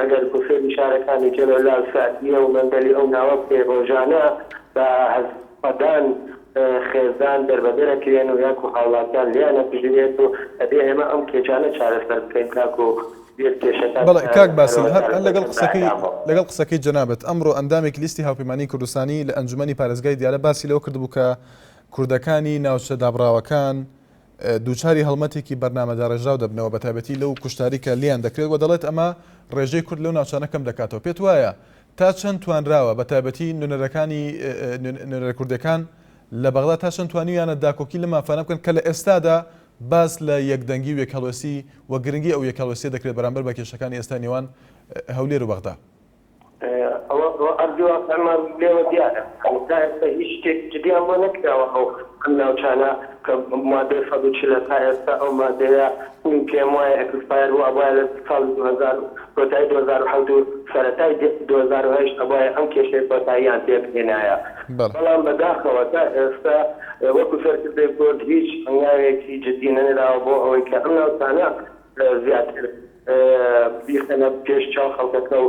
ئەگەر سەیری شارەکانی جەلەولا و سەعدیە و مەندەلی ئەو ناوە بکەی ڕۆژانە بە سەدان خێزان دەربەدەر ئەکرێن و یاکو هاوڵاتیان لێیان ئەکوژرێت و ئەبێ ئێمە ئەم کێشانە چارەسەر بکەین تاکو بێت کێشەکان بەڵێ کاک باسل هەر هەر لەگەڵ چارەسەر قسەکەی بە ئەدامەوە. لەگەڵ قسەکەی جەنابت ئەمڕۆ ئەندامێکی لیستی هاوپەیمانیی کوردستانی لە ئەنجومەنی پارێزگای دیالە باسی لەوە کردبوو کە کوردەکانی ناوچە دابڕاوەکان دووچاری هەڵمەتێکی بەرنامەداڕێژراو دەبنەوە بەتایبەتی لەو کوشتاری کە لێیان دەکرێت و دەڵێت ئەمە ڕێژەی کورد لەو ناوچانە کەم دەکاتەوە پێت وایە تا چەند توانراوە بەتایبەتی نوێنەرەکانی نوێنەرە کوردەکان لە بەغدا تا چەند توانیویانە داکۆکی لەم مافانە بکەن کە لە ئێستادا باس لە یەکدەنگی و یەکهەڵوێستی و گرنگی ئەو یەکهەڵوێستیە دەکرێت بەرامبەر بە کێشەکانی ئێستای نێوان هەولێر و بەغدا؟ ئەوە ئەرزی واقعمان لێوە دیارە تا ئێستا هیچ شتێک جدیان بۆ نەکراوە ئەو ئەم ناوچانە کە مادەی 140 تا ئێستا ئەو مادەیە من پێم وایە expire بوو ئەبوایە لە ساڵی 2000 کۆتایی 2007 و سەرەتای 2008 ئەبوایە ئەم کێشەیە کۆتاییان پێ بهێنایە بەڵام بەداخەوە تا ئێستا وەکو سەرکردەی کورد هیچ هەنگاوێکی جدی نەنراوە بۆ ئەوەی کە ئەم ناوچانە زیاتر بیخەنە پێش چاو خەڵکەکە و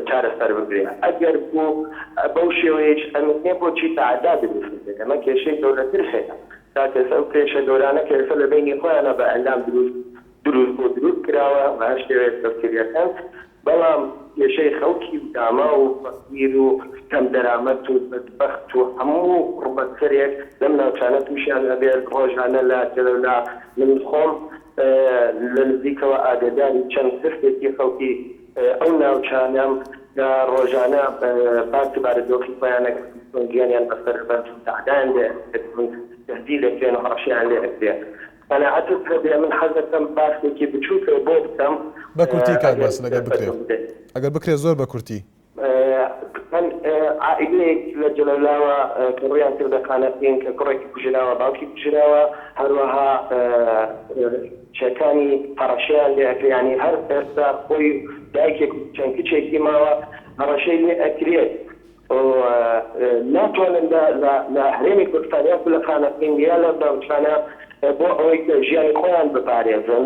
چارەسەر بکرێ. ئەگەر بوو بەو شێوەیەیش ئەمێنێ بۆچی تەعدا دروست بکرێ؟ ئەمە کێشەی گەورەتر هەیە. کاک ئێستا ئەو کێشە گەورانە کە ئێستا لە بەینی خۆیانا بە ئیعلام دروست دروست بوو دروست کراوە بە هەر شێوەیەک تەفسیریەکەن بەڵام کێشەی خەڵکی داماو و فەقیر و کەم دەرامەت و بەدبەخت و هەموو قوڕبەسەرێک لەم ناوچانە توشیان ئەبێت ڕۆژانە لە جەلەولا من خۆم لە نزیکەوە ئاگەداری چەند کەسێکی خەڵکی ئەو ناوچانەم کە ڕۆژانە باسی بارودۆخی خۆیان ئەکەن چۆن گیانیان بەسەر ئەبەن چۆن تەعدایان لێ ئەکرێت چۆن تەهدید ئەکرێن و هەڕەشەیان لێ ئەکرێ قەناعەتت هەبێ من حەزەکەم باسێکی بچووکە بۆ بکەم بە کورتی کاک ئەگەر باسل ئەگەر بکرێ دەرفەتم بدەی. ئەگەر بکرێ زۆر بە کورتی. چەند عائیلەیەک لە جەلەولاوە کە ڕوویان کردە خانەقین کە کوڕێکی کوژراوە باوکی کوژراوە هەروەها کچەکانی هەڕەشەیان لێ ئەکرێ یانی هەر ئێستا خۆی دایکێک و چەند کچێکی ماوە هەڕەشەی لێ ئەکرێت و ناتوانن لە لە هەرێمی کوردستان یاخود لە خانەقین یا لە ناوچانە بۆ ئەوەی کە ژیانی خۆیان بپارێزن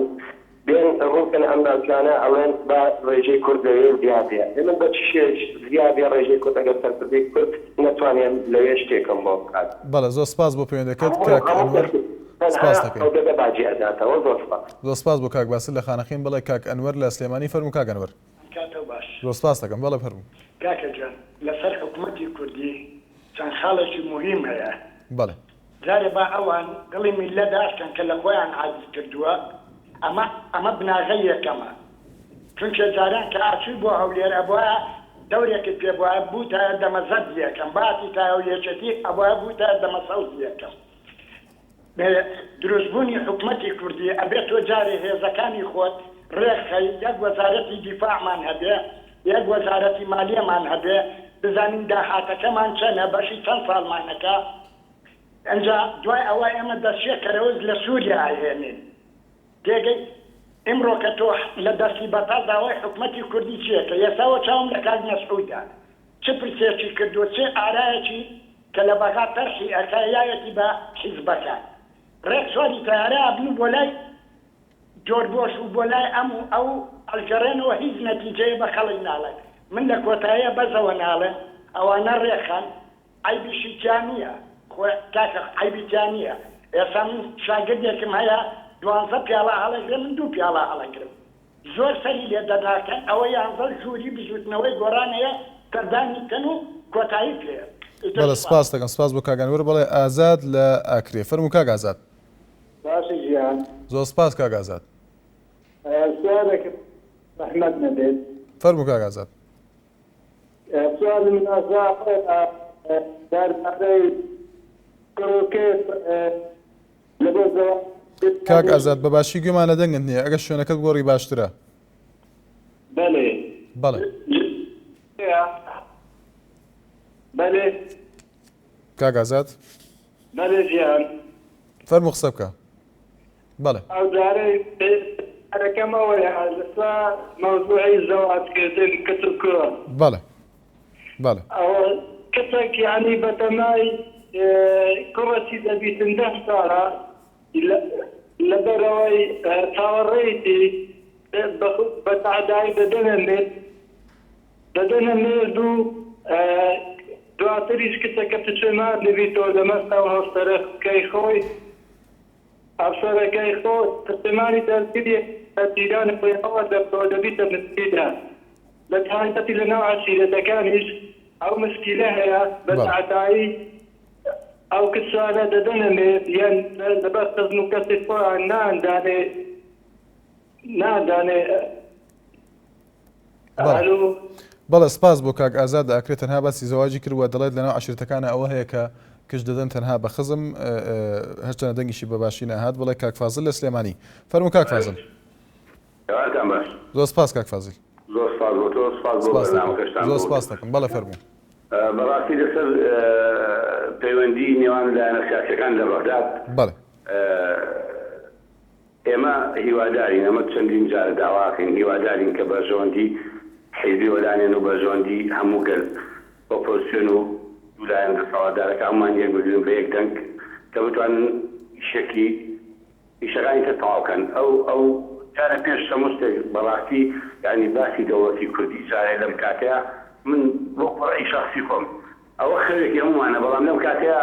بێن ڕووکەن ئەم ناوچانە ئەڵێن با ڕێژەی کورد لەوێ زیا بێ ئێ من بە چ شێوەیەک زیا بێ ڕێژەی کورد ئەگەر سەرکردەی کورد نەتوانێ لەوێ شتێکم بۆ بکات. بەڵێ زۆر سپاس بۆ پەیوەندەکەت هەموو کاک هەموو ئەنوەر کەس تەنها سپاست دەکەین. ئەو دەدە باجی ئەداتەوە زۆر سپاس. زۆر سپاس بۆ کاک باسل لە خانەقین بەڵێ کاک ئەنوەر لە سلێمانی فەرموو کاک ئەنوەر. کاتەو باش. زۆر سپاست دەکەم بەڵێ فەرموو. کاکە گیان لەسەر حکومەتی کوردی چەند خاڵێکی موهیم هەیە. بەڵێ. جارێ با ئەوان دڵی میللەت داشکەن کە لە خۆیان عاجز کردووە ئەمە ئەمە بناغەی یەکەمە چونکێ جاران کە ئەچووی بۆ هەولێر ئەبوایە دەورێکت پێ بوایە بووتایە دەمە زەردی یەکەم باتیتایەوە یەکێتی ئەبوایە بووتایە دەمە سەوزی یەکەم بێ دروست بوونی حکومەتی کوردی ئەبێ تۆ جارێ هێزەکانی خۆت ڕێک خەی یەک وەزارەتی دیفاعمان هەبێ یەک وەزارەتی مالیەمان هەبێ بزانین داهاتەکەمان چەنە بەشی چەند ساڵمانەکە ئنجا دوای ئەوە ئێمە دەسیە کەرەوز لە سوریا ئەهێنین تێگەی ئیمڕۆ کە تۆ لە دەستی بەتاڵ داوای حکومەتی کوردی چیەکە ئێستا چاوم لە کاک مەسعودە چ پرسێکی کردوە چ ئارایەکی کە لە بەغا تەرحی ئەکا یایەتی بە حیزبەکان ڕێک سواری تەیارە ئەبن و بۆ لای جۆربۆش و بۆ لای ئەم و ئەو ئەلگەڕێنەوە هیچ نەتیجەیە بە خەڵک ناڵێن من لە کۆتاییە بەزەوە ناڵێم ئەوانە ڕێکخەن عەیبیشی تیا نیە خۆ کاکە عەیبی تیا نیە ئێستا من شاگردێکم هەیە دوانزە پیاڵە هەڵەگرێ من دوو پیاڵە هەڵەگرم زۆر سەری لێ دەرناکەن ئەوە یانزە ژووری بزوتنەوەی گۆڕان هەیە سەردانی بکەن و کۆتایی پێ ئیتر بەڵێ سوپاس. سپاست دەکەم سپاس بۆ کاک ئەنوەر بەڵێ ئازاد لە ئاکرێ فەرموو کاک ئازاد. باشە گیان. زۆر سپاس کاک ئازاد. سوالێکم زەحمەت نەبێت. فەرموو کاک ئازاد. سوالی من ئازا دەربارەی. کوڕ و کچ لە بۆ زەواج کاک ئازاد بە باشی گوێمان لە دەنگت نییە ئەگەر شوێنەکەت بگۆڕی باشترە. بەلێ. بەڵێ. بەلێ. کاک ئازاد. بەلێ گیان. فەرموو قسە بکە. بەڵێ. ئەوجارەی پرسیارەکەم ئەوەیە لەسەر مەوزوعی زەواج کردن کچ و کوڕ. بەڵێ. بەڵێ. ئەوە کچێک یانی بەتەمای کوڕەکی دەبیتن دە ساڵە لەبەرئەوەی چاوەڕێیتی بە تەعدایی دەدەنە مێرد دەدەنە مێرد و دواتریش کچەکە پشیمان دەبیتەوە لەمەست ئەو هاوسەرەکەی خۆی هاوسەرەکەی خۆ پشیمانی دەرکردی جیرانی خۆی ئەوە دەبتەوە دەبیتە مسکینە بە تایبەتی لە ناو عەشیرەتەکانیش ئەو مشکیلە هەیە بە تەعدایی ئەو کچانە دەدەنە مێرد یان لەبەر خزم و کەسی خۆیان ناندانێ ناندانێ ئەلو. بەڵێ سپاس بۆ کاک ئازاد ئاکرێ تەنها باسی زەواجی کرد و دەڵێت لەناو عەشیرەتەکانا ئەوە هەیە کە کچ دەدەن تەنها بە خزم هەرچەنە دەنگیشی بە باشی نەهات بڵێ کاک فازل لە سلێمانی فەرموو کاک فازل. ئێوارتان باش. زۆر سپاس کاک فازیل. زۆر سپاس بۆ تۆ سپاس بۆ سپاس دەکەم. بەرنامەکەشتان زۆر بۆ سپاس دەکەم. بەڵێ فەرموو. بەڕاستی لەسەر پەیوەندی نێوان لایەنە سیاسیەکان لە بەغداد بەڵێ. ئێمە هیوادارین ئەمە چەندین جارە داواکەین هیوادارین کە بەرژەوەندی حیزبی وەلانێن و بەرژەوەندی هەموو گەل ئۆپۆزسیۆن و دوو لایەن دەسەڵاتدارەکە هەموومان یەک بگرن بە یەک دەنگ کە بتوانن ئیشێکی ئیشەکانی تر تەواو کەن ئەو ئەو جارە پێش هەموو شتێک بەڕاستی یانی باسی دەوڵەتی کوردی جارێ لەم کاتەیا من وەکو ڕەئی شەخسی خۆم ئەوە خەوێکی هەموومانە بەڵام لەم کاتەیا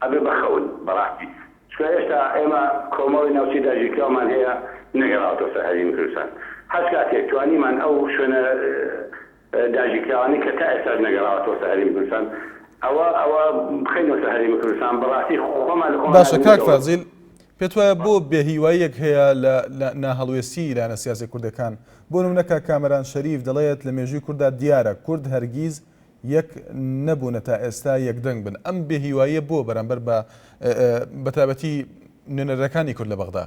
ئەبێ بە خەون بەڕاستی چونکە هێشتا ئێمە کۆمەڵی ناوچەی داگیرکراومان هەیە نەگەڕاوەتەوە سەر هەرێمی کوردستان هەچ کاتێک توانیمان ئەو شوێنە داگیرکراوانەی کە تا ئێستاش نەگەڕاوەتەوە سەر هەرێمی کوردستان ئەوە ئەوە بخەینەوە سەر هەرێمی کوردستان بەڕاستی خۆمان لە خۆمان باشە کاک نابینێتەوە. فازیل پێت وایە بۆ بێهیواییەک هەیە لە لە ناهەڵوێستیی لایەنە سیاسیە کوردەکان؟ بۆ نمونە کاک کامەران شەریف دەڵێت لە مێژووی کورددا دیارە کورد هەرگیز یەک نەبوونە تا ئێستا یەکدەنگ بن ئەم بێهیواییە بۆ بەرامبەر بە بەتایبەتی نوێنەرەکانی کورد لە بەغدا؟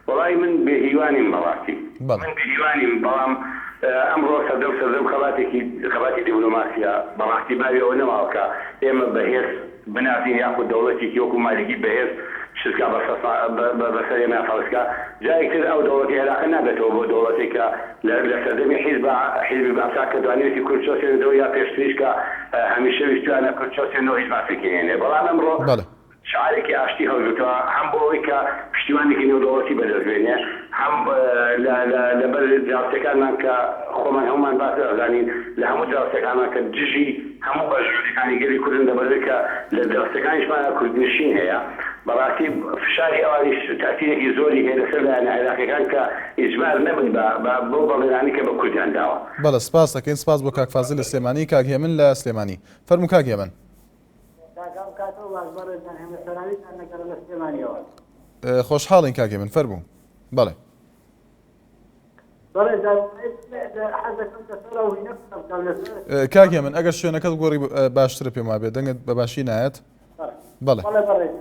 وەڵایی من بێ هیوا نیم بەڕاستی من بێ هیوا نیم بەڵام ئەمڕۆ سەردەم سەردەم خەباتێکی خەباتی دیبلۆماسیە بەڕاستی باوی ئەوە نەماوە کە ئێمە بەهێز بناسین یاخود دەوڵەتێکی وەکو مالیکی بەهێز شت کا بەسەر ئێمەیا فەرز کا جارێک تر ئەو دەوڵەتی عێراقە نابێتەوە بۆ دەوڵەتێک کە لە سەردەمی حیزبا حیزبی بەعسا کە توانیوێتی کورد چەوسێنێتەوە یا پێشتریش کە هەمیشە ویستویانە کورد چەوسێنەوە هیچ مافێکی نەیەنێ بەڵام ئەمڕۆ شعارێکی ئاشتی هەڵگرتووە هەم بۆ ئەوەی کە پشتیوانێکی نێودەوڵەتی بەدەست بێنێ هەم لە لە لەبەر دراوسێکانمان کە خۆمان هەموومان باش ئەزانین لە هەموو دراوسێکانمان کە دژی هەموو بەرژەوەندیەکانی گەلی کوردن لەبەرئەوەی کە لە دراوسێکانیشمانا کوردنشین هەیە بەڕاستی فشاری ئەوانیش تاسیرێکی زۆری هەیە لەسەر لایەنە عێراقیەکان کە ئیجبار نەبن بە بە بەو بەڵێنانەی کە بە کوردیان داوە. بەڵێ سپاس دەکەین سپاس بۆ کاک فازیل لە سلێمانی کاک هێمن لە سلێمانی فەرموو کاک هێمن. کاک ئەو کاتەو باش بەڕێزان هێمن سەلامیتان لەگەڵە لە سلێمانیەوە. خۆشحاڵین کاک هێمن فەرموو بەڵێ. بەڕێزان حەز دەکەم لەسەر ئەو هینە قسە بکەم لەسەر کاک هێمن ئەگەر شوێنەکەت گۆڕی باشترە پێم وابێ دەنگت بە باشی نایەت بەڵێ. بەڵێ بەڕێز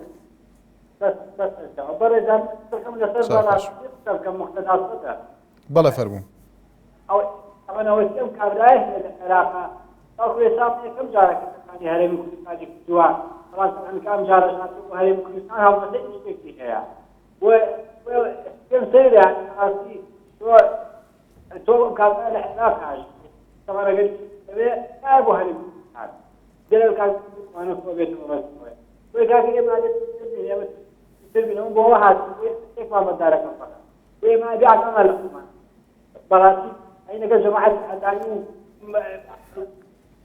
بەس بەس بەڕێزان دەکەم لەسەر چاکەش. قسە بکەم مقتەدا سەدر. بەڵێ فەرموو. ئەو ئەمە ئەوەی ئەم کابرایە هەیە لە عێراقا تاکو ئێستا ئەمە یەکەم جارە کە سەردانی هەرێمی کوردستانی کردووە بەڵام تەبعەن کە ئەم جارەش هاتووە بۆ هەرێمی کوردستان هەڵبەتە ئیشێکی هەیە بۆیە بۆیە پێم سەیرە یانی بەڕاستی تۆ تۆ ئەم کابرا لە عێراق هاژ تەبعەن ئەگەر ئەوێ نایە بۆ هەرێمی کوردستان دەرەوە کاک ئەوانە کۆ بێتەوە بەس بۆیە بۆیە کاکە ئێمە ئەبێت ئێمە تر بین ئەوە بۆ هاتوو بۆیە شتێکمان بە دارەکەم فەقەت بۆیە ئێمە ئەبێ ئاگامان لە خۆمان بەڕاستی ئەی لەگەڵ جەماعەتی عەدانی و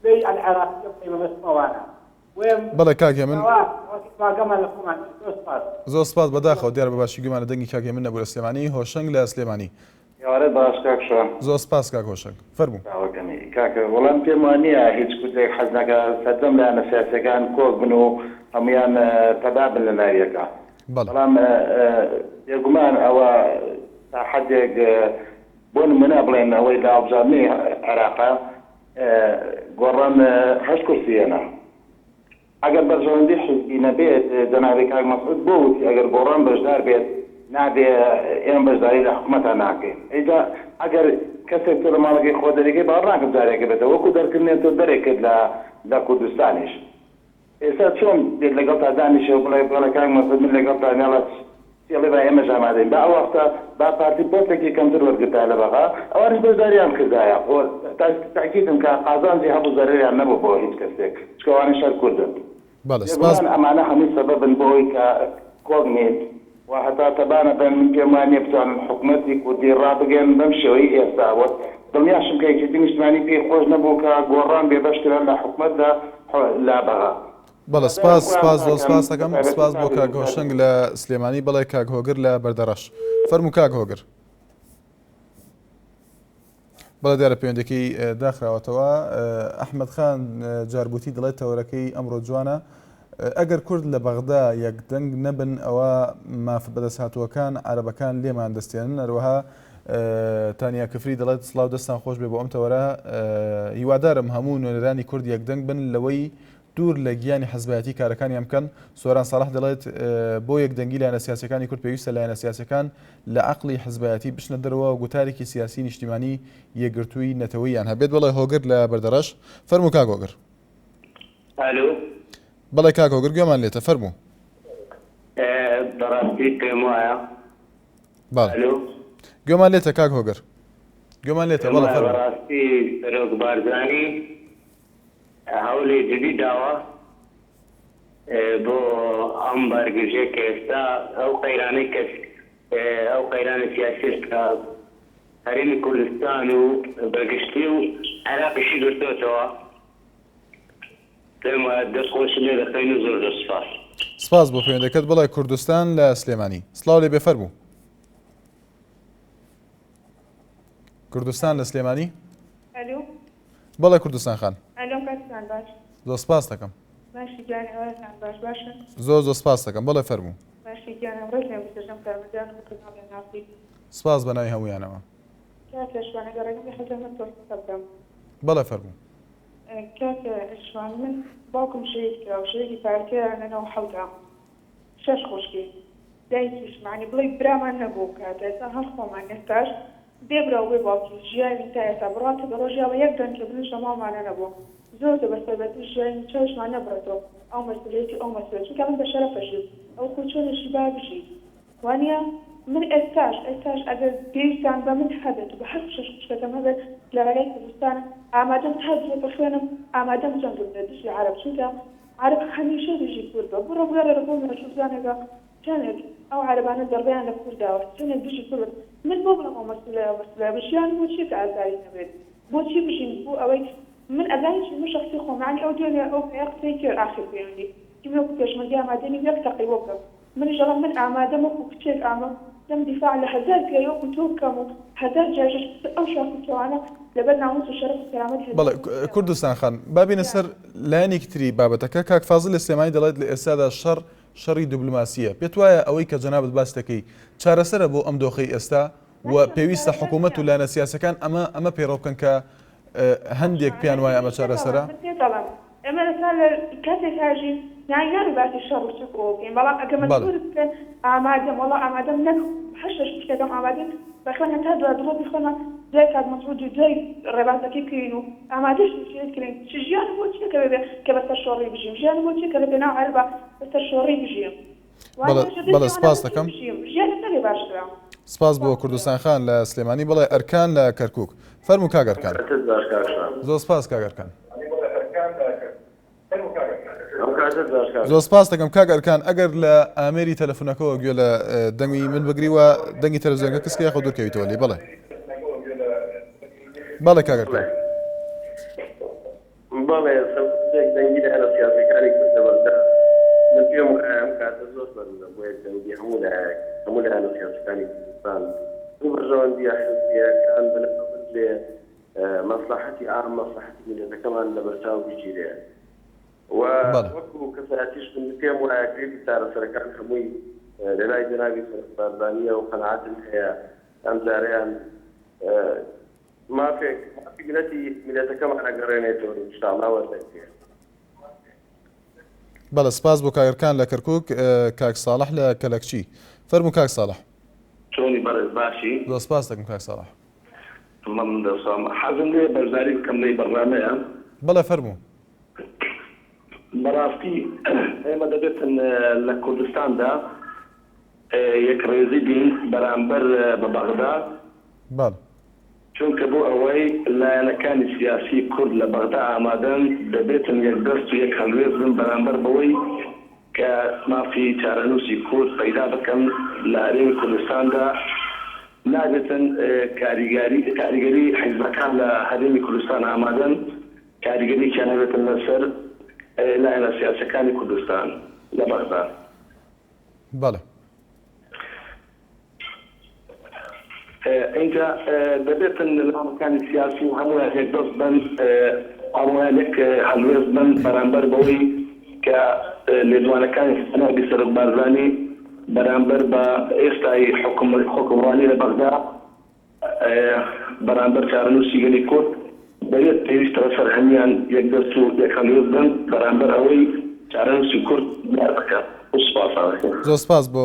بێی العراقیە بکەی مەبەستم ئەوانە بۆیە بەڵێ کاک هێمن ئاگامان لە خۆمان بێت. زۆر سپاس. زۆر سپاس بەداخەوە دیارە بە باشی گوێمان لە دەنگی کاک هێمن نەبوو لە سلێمانی هۆشەنگ لە سلێمانی. ئێوارەت باش کاک شوان. زۆر سپاس کاک هۆشەنگ فەرموو. چاوەکەمی. کاکە وەڵام پێم وانیە هیچ کوردێک حەز نەکا سەرجەم لایەنە سیاسیەکان کۆک بن و هەموویان تەبا بن لە ناو یەکا بەڵێ. بەڵام بێگومان ئەوە تا حەدێک بۆ نمونە بڵێن ئەوەی لە هەڵبژاردنی عێراقا گۆڕان هەشت کورسی هێنا. ئەگەر بەرژەوەندی حیزبی نەبێت جەنابی کاک مەسعود بۆ وتی ئەگەر گۆڕان بەشدار بێت نابێ ئێمە بەشداری لە حکومەتا ناکەین ئەی جا ئەگەر کەسێک تۆ لە ماڵەکەی خۆت دەریکەی باوەڕ ناکەم جارێکە بێتەوە وەکو دەرکردنێ تۆ دەرێک کرد لە لە کوردستانیش ئێستا چۆن بێت لەگەڵتا دانیشێ و بڵێ بەڵێ کاک مەسعود من لەگەڵتام یاڵا چی ئەڵێ با ئێمەش ئامادەین با ئەو وەختە با پارتی پۆستێکی کەمتر وەرگرتایە لە بەغا ئەوانیش بەشداریان بکردایە خۆ تاکیدم کە قازانجی هەبوو زەرەریان نەبوو بۆ هیچ کەسێک چونکە ئەوانیش هەر کوردن بەڵێ سپاس. بێگومان ئەمانە هەمووی سەبەبن بۆ ئەوەی کە کۆک نین و هەتا تەبا نەبن من پێم وا نییە بتوانن حکومەتی کوردی ڕابگەیەنن بەم شێوەی ئێستا و دڵنیاشم کە یەکێتی نیشتمانی پێی خۆش نەبوو کە گۆڕان بێبەش کرا لە حکومەت لە لە بەغا. بەڵێ سپاس سپاس زۆر سپاس دەکەم سپاس بۆ کاک هۆشەنگ لە سلێمانی بەڵێ کاک هۆگر لە بەردەڕەش فەرموو کاک هۆگر. بەڵێ دیارە پەیوەندەکەی داخراوەتەوە ئەحمد خان جاربوتی دەڵێت تەوەرەکەی ئەمڕۆ جوانە ئەگەر کورد لە بەغدا یەک دەنگ نەبن ئەوە مافە بەدەستهاتووەکان عەرەبەکان لێمان دەستێنن هەروەها تانیا کفری دەڵێت سڵاو دەستان خۆش بێ بۆ ئەم تەوەرە هیوادارم هەموو نوێنەرانی کورد یەکدەنگ بن لەوەی دوور لە گیانی حزبایەتی کارەکانیان بکەن. سۆران ساڵح دەڵێت، بۆ یەکدەنگی لایەنە سیاسیەکانی کورد پێویستە لایەنە سیاسیەکان لە عەقڵی حزبایەتی بچنە دەرەوە و گوتارێکی سیاسی نیشتیمانی یەکگرتووی نەتەوەییان هەبێت. بەڵێ هۆگر لە بەردەڕەش. فەرموو کاک هۆگر. ئەلۆ. بەڵێ کاک هۆگر گوێمان لێتە فەرموو. بەڕاستی پێم وایە. بەڵێ. ئەلۆ. گوێمان لێتە کاک هۆگر. گوێمان لێتە پێم بەڵێ وایە فەرموو. بەڕاستی سەرۆک بارزانی هەوڵی جدی داوە بۆ ئەم بارگرژیە کە ئێستا ئەو قەیرانەی کە ئەو قەیرانە سیاسیەش کە هەرێمی کوردستان و بەگشتی و عێراقیشی گرتۆتەوە پێم وایە دەست خۆشی لێ دەکەین و زۆر زۆر سوپاس. سپاس بۆ پەیوەندەکەت بەڵێ کوردستان لە سلێمانی سڵاو لێ بێ فەرموو. کوردستان لە سلێمانی. ئەلو. بەڵێ کوردستان خان. ئەلۆ کاتتان باش. زۆر سپاست دەکەم. باشی گیان ئێوارەتان باش باشن. زۆر زۆر سپاست دەکەم بەڵێ فەرموو. باشی گیانم ڕێز لێم بسەرجەم کارمەندان و کەناڵی ناسی. سپاس بە ناوی هەموویانەوە. کاکە شوان ئەگەر ڕێگەم بێ حەزم من تۆ قسە بکەم. بەڵێ فەرموو. کاکە شوان من باوکم شەهید کرا و شەهیدی پارتیە لە نەوە حەوتا شەش خوشکین دایکیشم یانی بڵێی برامان نەبوو ئەو کاتە ئێستا هەر خۆمان ئێستاش بێ برا و بێ باوکی ژیاوین تا ئێستا بڕواتە بە ڕۆژی ئەوە یەک دەنکە برنج لە ماڵمانا نەبوو زۆر زۆر بە سەربەرزی ژیاوین چاویشمان نەبڕێتەوە ئەو مەسئولیەتی ئەو مەسئولیەت چونکە من بە شەرەف ئەژیم ئەو خۆی چۆن ئەژی با بژی وانیە من ئێستاش ئێستاش ئەگەر پێویستان بە من هەبێت و بە هەر شەش خوشکەکەم هەبێت لە ڕێگای کوردستانم ئامادەم تا دڵۆپە خوێنم ئامادەم جەنگم لە دژی عەرەب چونکە عەرەب هەمیشە دژی کورد بە بڕۆ بگەڕێرە بۆ مێژوو بزانە کە چەنێک ئەو عەرەبانە زەربەیان لە کورد داوە چەنێک دژی کورد بن من بۆ بڵێم ئەو مەسولەیە ئەو مەسولەیە بە ژیان بۆ چیە کە ئازاری نەبێت بۆچی بژیم بۆ ئەوەی من ئەزانی چی من شەخسی خۆم یانی ئەو دوێنێ ئەو پیاوە قسەی کرد ئاخر پەیوەندی وتی من وەکو پێشمەرگە ئامادە نیم یەک تەقەی بۆ بکەم منیش دەڵێم من ئامادەم وەکو کچێک ئامادەم دیفاع لە هەزار پیاوی وەکو تۆ بکەم و هەزار جاریش ئەو شاخ و کێوانە لەبەر ناموس و شەرەف و کەرامەتی هەزار بەڵێ کوردستان خان با بێینە سەر لایەنێکی تری بابەتەکە کاک فازل لە سلێمانی دەڵێت لە ئێستادا شەڕ شەڕی دبلۆماسییە پێت وایە ئەوەی کە جەنابت باس دەکەی چارەسەرە بۆ ئەم دۆخەی ئێستا و پێویستە حکوومەت و لایەنە سیاسەکان ئەمە ئەمە پەیڕەو بکەن کە هەندێک پێیان وایە ئەمە چارەسەرە؟ من پێت دەڵێم ئێمە ئێستا لە کاتێک هاژین یانی نابێ باسی شەڕ و چەک و ئەوە بکەین بەڵام ئەگەر مەجبوورت بکەن ئامادەم وەڵا ئامادەم نەک هەر شەش خوشکەکەم ئامادەین بە خوێن هەتا دوا دڵۆپی خوێنمان دوای کاک مەسعود و دوای ڕێبازەکەی بکەوین و ئامادەشین شەهید کرێین چ ژیانم بۆ چیە کە بێ کە بە سەرشۆڕی بژیم ژیانم بۆ چیە کە لە پێناو عەرەبا بە سەرشۆڕی بژیم بەڵێ بەڵێ سپاست دەکەم. ژیانت نەبێ باشترە. سپاس بۆ کوردستان خان لە سلێمانی بەڵێ ئەرکان لە کەرکوک فەرموو کاک ئەرکان. کاتت باش کاک شوان. زۆر سپاس کاک ئەرکان. ئەم کاتت باش کاک. زۆر سپاس دەکەم کاک ئەرکان ئەگەر لە ئامێری تەلەفونەکەوە گوێ لە دەنگی من بگری و دەنگی تەلەفزیۆنەکە کز کە یاخود دوورکەویتەوە لێی بەڵێ بەڵێ کاک ئەرکان. بەڵێ سەبەب یەکدەنگی لایەنە سیاسیەکانی کورد لە بەغدا، من پێم وایە ئەم کاتە زۆر زەرورە بۆ یەکدەنگی هەموو لایەک، هەموو لایەنە سیاسیەکانی کوردستان بۆ بەرژەوەندیە حزبیەکان بەلاوە بنرێ، مەسڵەحەتی عام، مەسڵەحەتی میللەتەکەمان لەبەرچاو بگیرێ و وەکو کەسایەتیش من پێم وایە کلیلی چارەسەرەکان هەمووی لەلای جەنابی سەرۆک بارزانیە و قەناعەتم هەیە ئەمجارەیان مافێک مافی میللەتی میللەتەکەمان ئەگەڕێنێتەوە ان شاءاللە وەردەگرێ. بەڵێ سپاس بۆ کاک ئەرکان لە کەرکوک، کاک ساڵح لە کەلەکچی. فەرموو کاک ساڵح. چۆنی بەڕێز باشی؟ زۆر سپاست دەکەم کاک ساڵح. مەمنون دەستخۆش. حەزم لێیە بەشداری بکەم لەی بەرنامەیە. بەڵێ فەرموو. بەڕاستی ئێمە دەبێتن لە کوردستاندا یەکڕێزی بین بەرامبەر بە بەغدا. بەڵێ. چونکە بۆ ئەوەی لایەنەکانی سیاسی کورد لە بەغدا ئامادەن، دەبێتن یەکدەست و یەک هەڵوێست بن بەرامبەر بەوەی کە مافی چارەنووسی کورد پەیدا بکەن لە هەرێمی کوردستاندا، نابێتن کاریگاری کاریگەری حیزبەکان لە هەرێمی کوردستان ئامادەن کاریگەریەکیان هەبێتن لەسەر لایەنە سیاسیەکانی کوردستان لە بەغدا. بەڵێ. ئینجا دەبێتن لایەنەکانی سیاسی هەموویان یەکدەست بن، هەموویان یەک هەلوێست بن بەرامبەر بەوەی کە لێدوانەکانی جەنابی سەرۆک بارزانی بەرامبەر بە ئێستای حوکمڕانی لە بەغدا بەرامبەر چارەنووسی گەلی کورد دەبێت پێویستە لەسەر هەموویان یەکدەست و یەک هەڵوێست بن بەرامبەر ئەوەی چارەنووسی کورد دیار بکەن. سوپاستان دەکەم. زۆر سپاس بۆ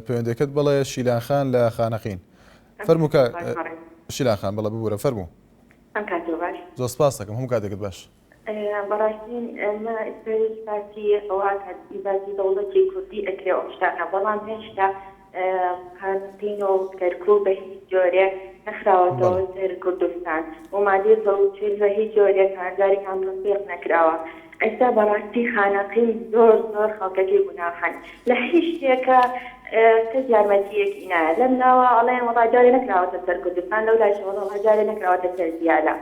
پەیوەندیەکەت بەڵێ شیلان خان لە خانەقین فەرموو کاک شیلان خان بەڵێ ببورە فەرموو. ئەم کاتەو باش. زۆر سپاست دەکەم هەموو کاتێکت باش. بەڕاستی ئێمە ئێستا هیچ باسی ئەوە ئەکات باسی دەوڵەتی کوردی ئەکرێ ئەو شتانە بەڵام هێشتا خانەقین و کەرکوک بە هیچ جۆرێ نەخراوەتەوە سەر کوردستان و مادەی 140 بە هیچ جۆرێک جارێکان تەتبیق نەکراوە ئێستا بەڕاستی خانەقین زۆر زۆر خەڵکەکەی گوناحن لە هیچ شتێکە کەس یارمەتیەکی نایە لەم لاوە ئەڵێن وەڵا جارێ نەکراوەتە سەر کوردستان لەو لایشەوە وەڵا جارێ نەکراوەتە سەر دیالە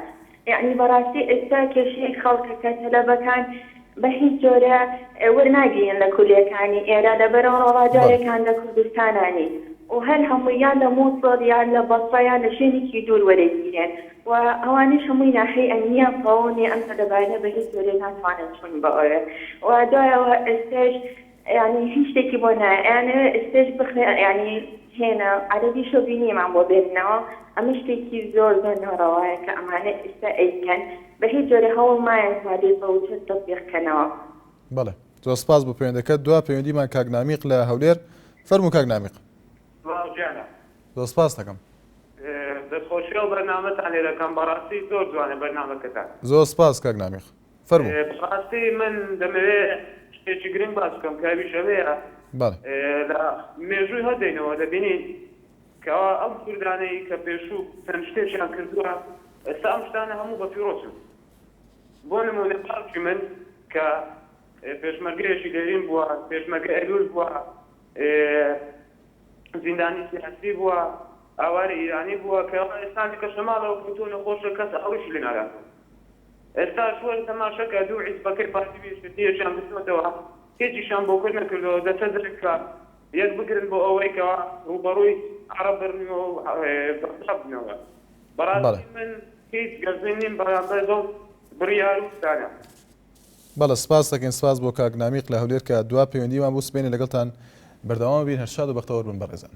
یەعنی بەڕاستی ئێستا کێشەی خەڵکەکە تەلەبەکان بە هیچ جۆرە وەرناگیرێن لە کولیەکانی ئێرە لەبەرئەوە وەڵا جارێکان لە کوردستانا نین و هەر هەمووی یان لە موسڵ یان لە بەسڕە یان لە شوێنێکی دوور وەرەگیرێن و ئەوانیش هەمووی ناحیەی ئەمنیان تەواو نیە ئەم تەلەبانە بە هیچ جۆرێ ناتوانن چوون بۆ ئەوێ و دوایەوە ئێستەش یانی هیچ شتێکی بۆ نایە ئەیانەوێ ئێستەش بخوێ یانی هێنە عەرەبی شۆڤینیمان بۆ بێننەوە ئەمە شتێکی زۆر زۆر ناڕەوایە کە ئەمانە ئێستا ئەیکەن بە هیچ جۆرێ هەوڵ نایەن مادەی 140 تەتبیق کەنەوە. بەڵێ زۆر سپاس بۆ پەیوەندەکەت دوا پەیوەندیمان کاک نامیق لە هەولێر فەرموو کاک نامیق. سڵاو گیانە. زۆر سپاست دەکەم. دەستخۆشی ئەو بەرنامەتان لێ دەکەم بەڕاستی زۆر جوانە بەرنامەکەتان. زۆر سپاس کاک نامیق. فەرموو. بەڕاستی من دەمەوێ شتێکی گرنگ باس بکەم کە ئەویش ئەوەیە بەڵێ. لە مێژووی هەڵدەینەوە دەبینین کەوا ئەو کوردانەی کە پێشوو چەند شتێکیان کردووە ئێستا ئەم شتانە هەموو بە فیڕۆ چوون بۆ نموونە باوکی من کە پێشمەرگەیەکی دێرین بووە پێشمەرگە ئەیلوول بووە زیندانی سیاسی بووە ئاوارەی ئیرانی بووە کە ئێستا کە شەماڵەوە کەوتووە نەخۆشە کەس ئاوڕیشی لێ ناداتەوە ئێستاش وەرە تەماشەکە دوو حیزبەکەی پارتی و یەکێتی یەکیان گرتۆتەوە هیچیشیان بۆ کورد نەکردوە دەچە جەنگ کە یەک بگرن بۆ ئەوەی کەوا ڕووبەڕووی عەڕەب ببنەوە و بەغدا ببنەوە بەڕاستی من هیچ گەشبین نیم بەرامبەر بەو بڕیار و شتانە. بەڵێ سپاس دەکەین سپاس بۆ کاک نامیق لە هەولێر کە دوا پەیوەندیمان بوو سبەینێ لەگەڵتان بەردەوام بین هەر شاد و بەختەوەر بن بەڕێزان.